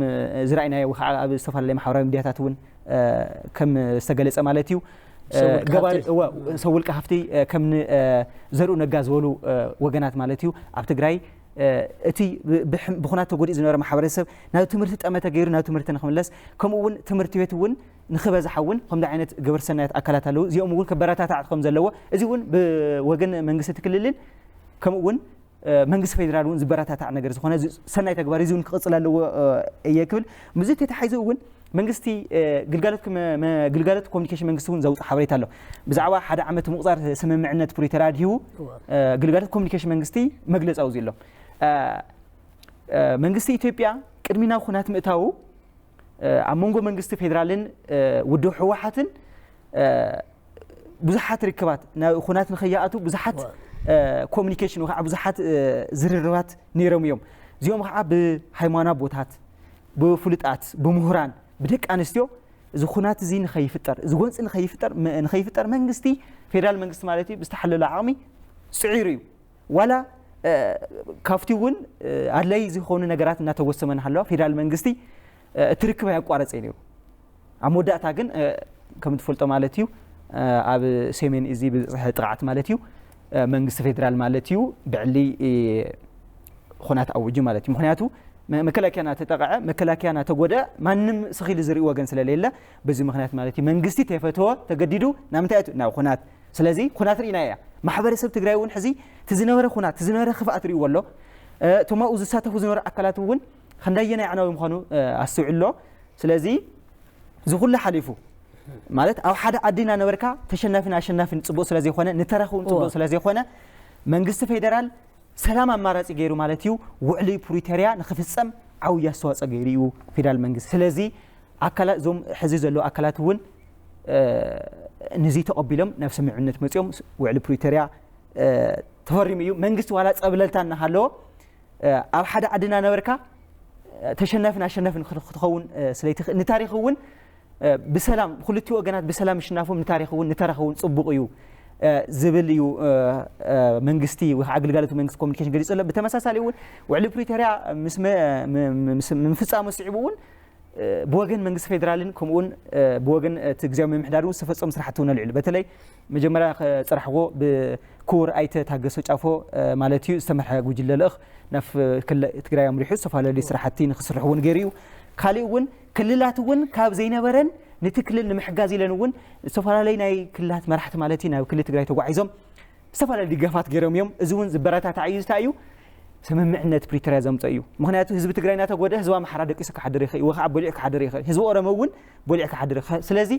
ዝረኣይናዮ ወይ ከዓ ኣብ ዝተፈላለዩ ማሕበራዊ ሚድያታት እውን ከም ዝተገለፀ ማለት እዩ ሰብ ውልቀ ሃፍቲ ከም ዘርኡ ነጋ ዝበሉ ወገናት ማለት እዩ ኣብ ትግራይ እቲ ብኩናት ተጎዲኡ ዝነበረ ማሕበረሰብ ናብ ትምህርቲ ጠመተ ገይሩ ናብ ትምህርቲ ንክምለስ ከምኡ እውን ትምህርቲ ቤት እውን ንክበዝሓ እውን ከምዚ ዓይነት ግብረ ሰናያት ኣካላት ኣለዉ። እዚኦም እውን ክበረታታዕ ከም ዘለዎ እዚ እውን ብወገን መንግስቲ እቲ ክልልን ከምኡ እውን መንግስቲ ፌደራል እውን ዝበረታታዕ ነገር ዝኾነ ሰናይ ተግባር እዚ እውን ክቕፅል ኣለዎ እየ ክብል። ምስዚ ተተሓሒዙ እውን መንግስቲ ግልጋሎት ግልጋሎት ኮሚኒኬሽን መንግስቲ እውን ዘውፅእ ሓበሬታ ኣሎ። ብዛዕባ ሓደ ዓመት ምቑፃር ስምምዕነት ፕሪቶርያ ኣድሂቡ ግልጋሎት ኮሚኒኬሽን መንግስቲ መግለፂ ኣውፂኡ ኣሎ። መንግስቲ ኢትዮጵያ ቅድሚ ናብ ኩናት ምእታዉ ኣብ መንጎ መንግስቲ ፌደራልን ውድብ ህወሓትን ብዙሓት ርክባት ናብ ኩናት ንኸይኣቱ ብዙሓት ኮሚኒኬሽን ወይ ከዓ ብዙሓት ዝርርባት ነይሮም እዮም። እዚኦም ከዓ ብሃይማኖት ኣቦታት፣ ብፍሉጣት፣ ብምሁራን፣ ብደቂ ኣንስትዮ እዚ ኩናት እዚ ንኸይፍጠር እዚ ጎንፂ ንኸይፍጠር ንኸይፍጠር መንግስቲ ፌደራል መንግስቲ ማለት እዩ ብዝተሓለለ ዓቕሚ ፅዒሩ እዩ። ዋላ ካብቲ እውን ኣድላይ ዝኾኑ ነገራት እናተወሰመ እናሃለዋ ፌደራል መንግስቲ እቲ ርክብ ኣየቋረፀ ነይሩ። ኣብ መወዳእታ ግን ከም ትፈልጦ ማለት እዩ ኣብ ሰሜን እዚ ብዝበፅሐ ጥቕዓት ማለት እዩ መንግስቲ ፌደራል ማለት እዩ ብዕሊ ኩናት ኣውጁ ማለት እዩ። ምክንያቱ መከላከያ እናተጠቕዐ መከላከያ እናተጎድአ ማንም ስኺሉ ዝርኢ ወገን ስለሌለ በዚ ምክንያት ማለት እዩ መንግስቲ ተይፈተወ ተገዲዱ ናብ ምንታይ ኣትዩ ናብ ኩናት ስለዚ ኩናት ርኢና እያ። ማሕበረሰብ ትግራይ እውን ሕዚ እቲ ዝነበረ ኩናት እቲ ዝነበረ ክፍኣት ርእይዎ ኣሎ። እቶም ኣብኡ ዝሳተፉ ዝነበሩ ኣካላት እውን ክንደየናይ ኣዕናዊ ምዃኑ ኣስትውዒሉ ኣሎ። ስለዚ እዚ ኩሉ ሓሊፉ ማለት ኣብ ሓደ ዓዲ እናነበርካ ተሸናፊን ኣሸናፊን ፅቡቕ ስለዘይኮነ ንተረኽ እውን ፅቡቕ ስለዘይኮነ መንግስቲ ፌደራል ሰላም ኣማራፂ ገይሩ ማለት እዩ ውዕሊ ፕሪቶርያ ንክፍፀም ዓብዪ ኣስተዋፅኦ ገይሩ እዩ ፌደራል መንግስቲ። ስለዚ ኣካላት እዞም ሕዚ ዘለዉ ኣካላት እውን ንዚ ተቐቢሎም ናብ ስምምዕነት መፂኦም ውዕሊ ፕሪቶርያ ተፈሪሙ እዩ። መንግስቲ ዋላ ፀብለልታ እናሃለዎ ኣብ ሓደ ዓዲ እናነበርካ ተሸናፍን ኣሸናፍን ክትኸውን ስለይትኽእል ንታሪክ እውን ብሰላም ክልቲኡ ወገናት ብሰላም ምሽናፎም ንታሪክ እውን ንተረኽ እውን ፅቡቕ እዩ ዝብል እዩ መንግስቲ ወይ ከዓ ግልጋሎት መንግስቲ ኮሚኒኬሽን ገሊፁ ኣሎ። ብተመሳሳሊ እውን ውዕሊ ፕሪቶርያ ምስ ምፍፃሙ ስዒቡ እውን ብወገን መንግስቲ ፌደራልን ከምኡውን ብወገን እቲ ግዜያዊ ምምሕዳር እውን ዝተፈፀሙ ስራሕቲ እውን ኣልዒሉ። በተለይ መጀመርያ ከፀራሕዎ ብክቡር ኣይተ ታገሰ ጫፎ ማለት እዩ ዝተመርሐ ጉጅለ ልእኽ ናብ ክልል ትግራይ ኣምሪሑ ዝተፈላለዩ ስራሕቲ ንክስርሑ እውን ገይሩ እዩ። ካሊእ እውን ክልላት እውን ካብ ዘይነበረን ነቲ ክልል ንምሕጋዝ ኢለን እውን ዝተፈላለዩ ናይ ክልላት መራሕቲ ማለት እዩ ናብ ክልል ትግራይ ተጓዒዞም ዝተፈላለዩ ድጋፋት ገይሮም እዮም። እዚ እውን ዝበረታታዕ እዩ። ዝታይ እዩ ስምምዕነት ፕሪቶርያ ዘምፀ እዩ። ምክንያቱ ህዝቢ ትግራይ እናተጎደ ህዝቢ ኣምሓራ ደቂሱ ክሓድር ይኽእል ወይ ከዓ በሊዑ ክሓድር ይኽእል። ህዝቢ ኦሮሞ እውን በሊዑ ክሓድር ይኽእል። ስለዚ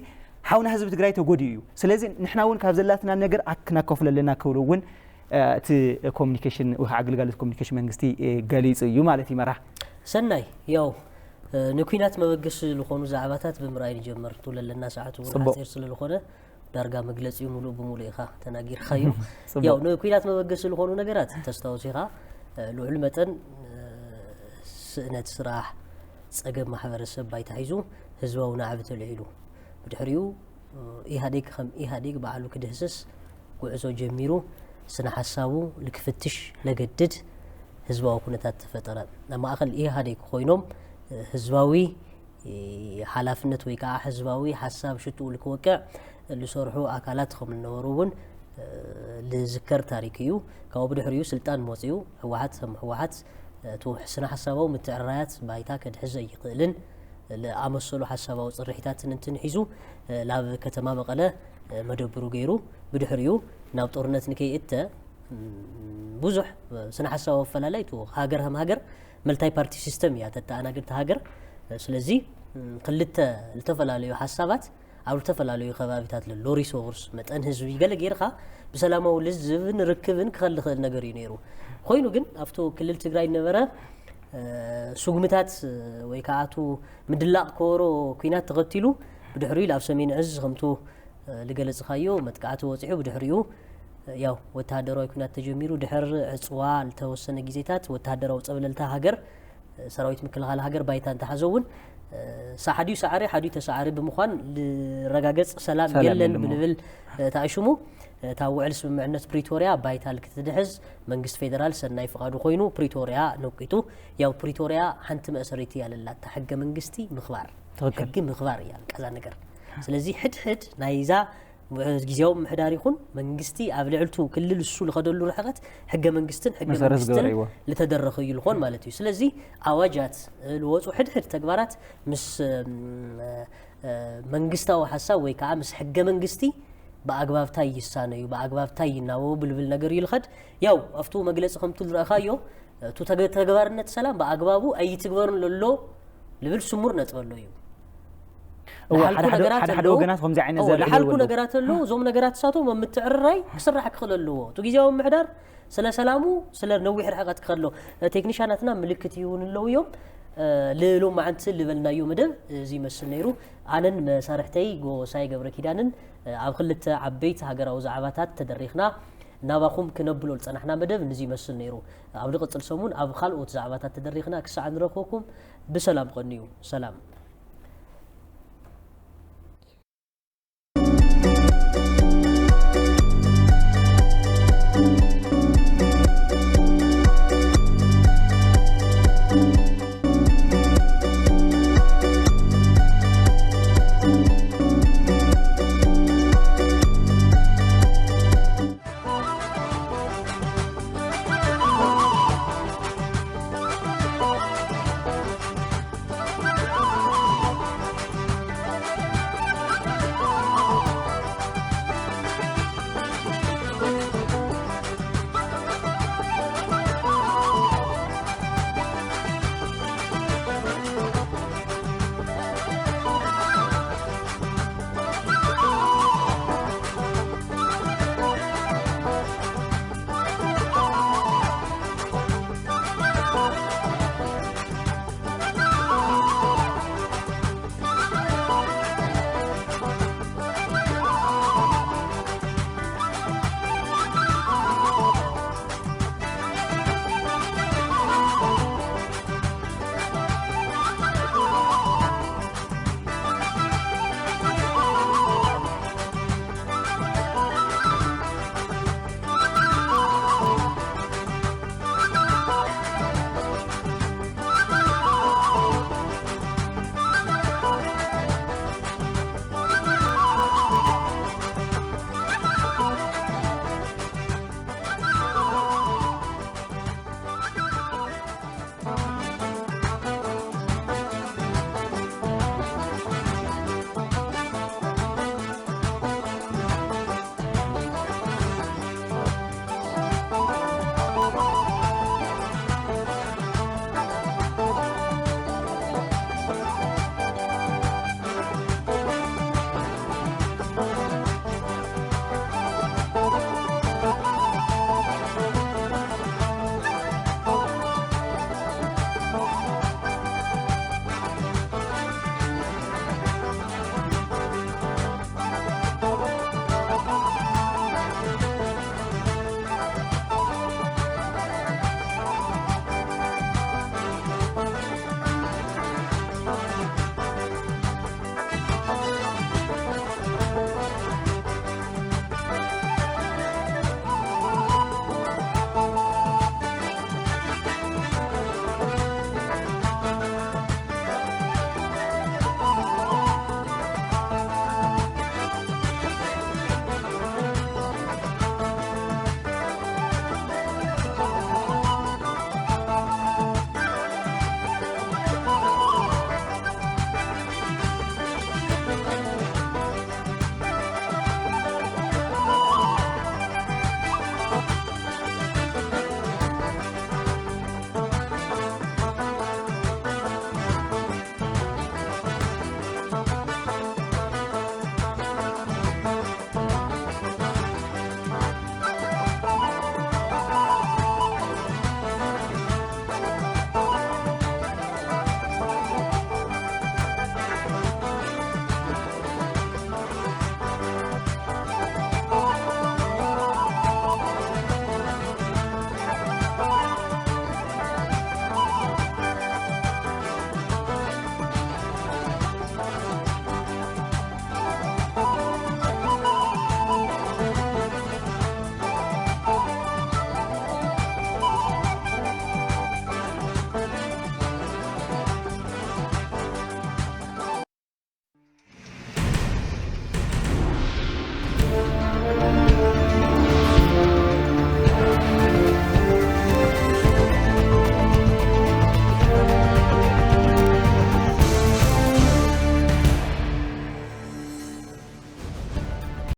ሓውና ህዝቢ ትግራይ ተጎዲኡ እዩ። ስለዚ ንሕና እውን ካብ ዘላትና ነገር ኣክ- ክነካፍሎ ኣለና ክብሉ እውን እቲ ኮሚኒኬሽን ወይ ከዓ ግልጋሎት ኮሚኒኬሽን መንግስቲ ገሊፁ እዩ ማለት እዩ። መራሕ ሰናይ ያው ንኩናት መበገሲ ዝኾኑ ዛዕባታት ብምርኣይ ንጀምር ትብለለና ሰዓት እውን ሓፂር ስለዝኾነ ዳርጋ መግለፂኡ ሙሉእ ብሙሉእ ኢኻ ተናጊርካዮ። ያው ንኩናት መበገሲ ዝኾኑ ነገራት ተስታውስ ኢኻ። ልዑል መጠን ስእነት ስራሕ፣ ፀገም ማሕበረሰብ ባይታ ሒዙ ህዝባዊ ናዕቢ ተልዒሉ ብድሕሪኡ ኢህኣዴግ ከም ኢህኣዴግ ባዕሉ ክድህስስ ጉዕዞ ጀሚሩ፣ ስነ ሓሳቡ ልክፍትሽ ለገድድ ህዝባዊ ኩነታት ተፈጠረ። ኣብ ማእኸል ኢህኣዴግ ኮይኖም ህዝባዊ ሓላፍነት ወይ ከዓ ህዝባዊ ሓሳብ ሽትኡ ልክወቅዕ ልሰርሑ ኣካላት ከም ዝነበሩ እውን ልዝከር ታሪክ እዩ። ካብኡ ብድሕሪኡ ስልጣን መፅኡ። ህወሓት ከም ህወሓት እቲ ስነ ሓሳባዊ ምትዕርራያት ባይታ ከድሕዝ ኣይኽእልን። ለኣመሰሉ ሓሳባዊ ፅርሒታትን እንትንሒዙ ናብ ከተማ መቐለ መደብሩ ገይሩ፣ ብድሕሪኡ ናብ ጦርነት ንከይእተ ብዙሕ ስነ ሓሳባዊ ኣፈላላይ፣ ሃገር ከም ሃገር መልታይ ፓርቲ ሲስተም እያ ተተኣናግድ ሃገር። ስለዚ ክልተ ዝተፈላለዩ ሓሳባት ኣብ ዝተፈላለዩ ከባቢታት ለሎ ሪሶርስ፣ መጠን ህዝቢ ገለ ጌርካ ብሰላማዊ ልዝብን ርክብን ክኸል ዝኽእል ነገር እዩ ነይሩ። ኮይኑ ግን ኣብቲ ክልል ትግራይ ነበረ ስጉምታት ወይ ከዓ ቱ ምድላቕ ከበሮ ኲናት ተኸቲሉ፣ ብድሕሪኡ ኣብ ሰሜን ዕዝ ከምቱ ልገለጽኻዮ መጥቃዕቲ ወፂሑ፣ ብድሕሪኡ ያው ወተሃደራዊ ኲናት ተጀሚሩ። ድሕር ዕፅዋ ልተወሰነ ግዜታት ወተሃደራዊ ፀብለልታ ሃገር ሰራዊት ምክልኻል ሃገር ባይታ እንተሓዘ እውን ሳሓዲዩ ሳዕሪ ሓዲዩ ተሳዕሪ ብምዃን ልረጋገፅ ሰላም የለን ብልብል ተኣሽሙ። እታ ውዕል ስምምዕነት ፕሪቶርያ ባይታ ልክትድሕዝ መንግስቲ ፌደራል ሰናይ ፍቓዱ ኮይኑ ፕሪቶርያ ነቂጡ። ያው ፕሪቶርያ ሓንቲ መእሰሪት እያ ለላታ፣ ሕገ መንግስቲ ምኽባር፣ ሕጊ ምኽባር እያ ቀዛ ነገር። ስለዚ ሕድሕድ ናይዛ ግዜያዊ ምሕዳር ይኹን መንግስቲ ኣብ ልዕልቱ ክልል እሱ ልኸደሉ ርሕቐት ሕገ መንግስትን ሕገ መንግስትን ልተደረኸ እዩ ልኾን ማለት እዩ። ስለዚ ኣዋጃት ልወፁ ሕድሕድ ተግባራት ምስ መንግስታዊ ሓሳብ ወይ ከዓ ምስ ሕገ መንግስቲ ብኣግባብታይ ይሳነዩ፣ ብኣግባብታይ ይናበቡ ብልብል ነገር እዩ ልኸድ። ያው ኣብቱ መግለፂ ከምቱ ዝረእኻዮ እቱ ተገባርነት ሰላም ብኣግባቡ ኣይትግበርን ለሎ ልብል ስሙር ነጥበሎ እዩ። ሓደ ሓደ ወገናት ከምዚ ዓይነት ለሓልኩ ነገራት ኣለዉ። እዞም ነገራት ሳቶም ኣብ ምትዕርራይ ክስራሕ ክኽእል ኣለዎ። እቱ ግዜያዊ ምሕዳር ስለ ሰላሙ ስለ ነዊሕ ርሕቀት ክኸሎ ቴክኒሻናትና ምልክት ይውን ኣለዉ እዮም። ልሎም መዓንቲ ልበልናዮ መደብ እዚ ይመስል ነይሩ። ኣነን መሳርሕተይ ጎሳይ ገብረ ኪዳንን ኣብ ክልተ ዓበይቲ ሃገራዊ ዛዕባታት ተደሪኽና ናባኹም ክነብሎ ዝጸናሕና መደብ ንዚ ይመስል ነይሩ። ኣብ ዝቕጽል ሰሙን ኣብ ካልኦት ዛዕባታት ተደሪኽና ክሳዕ ንረኽበኩም ብሰላም ቀንዩ። ሰላም።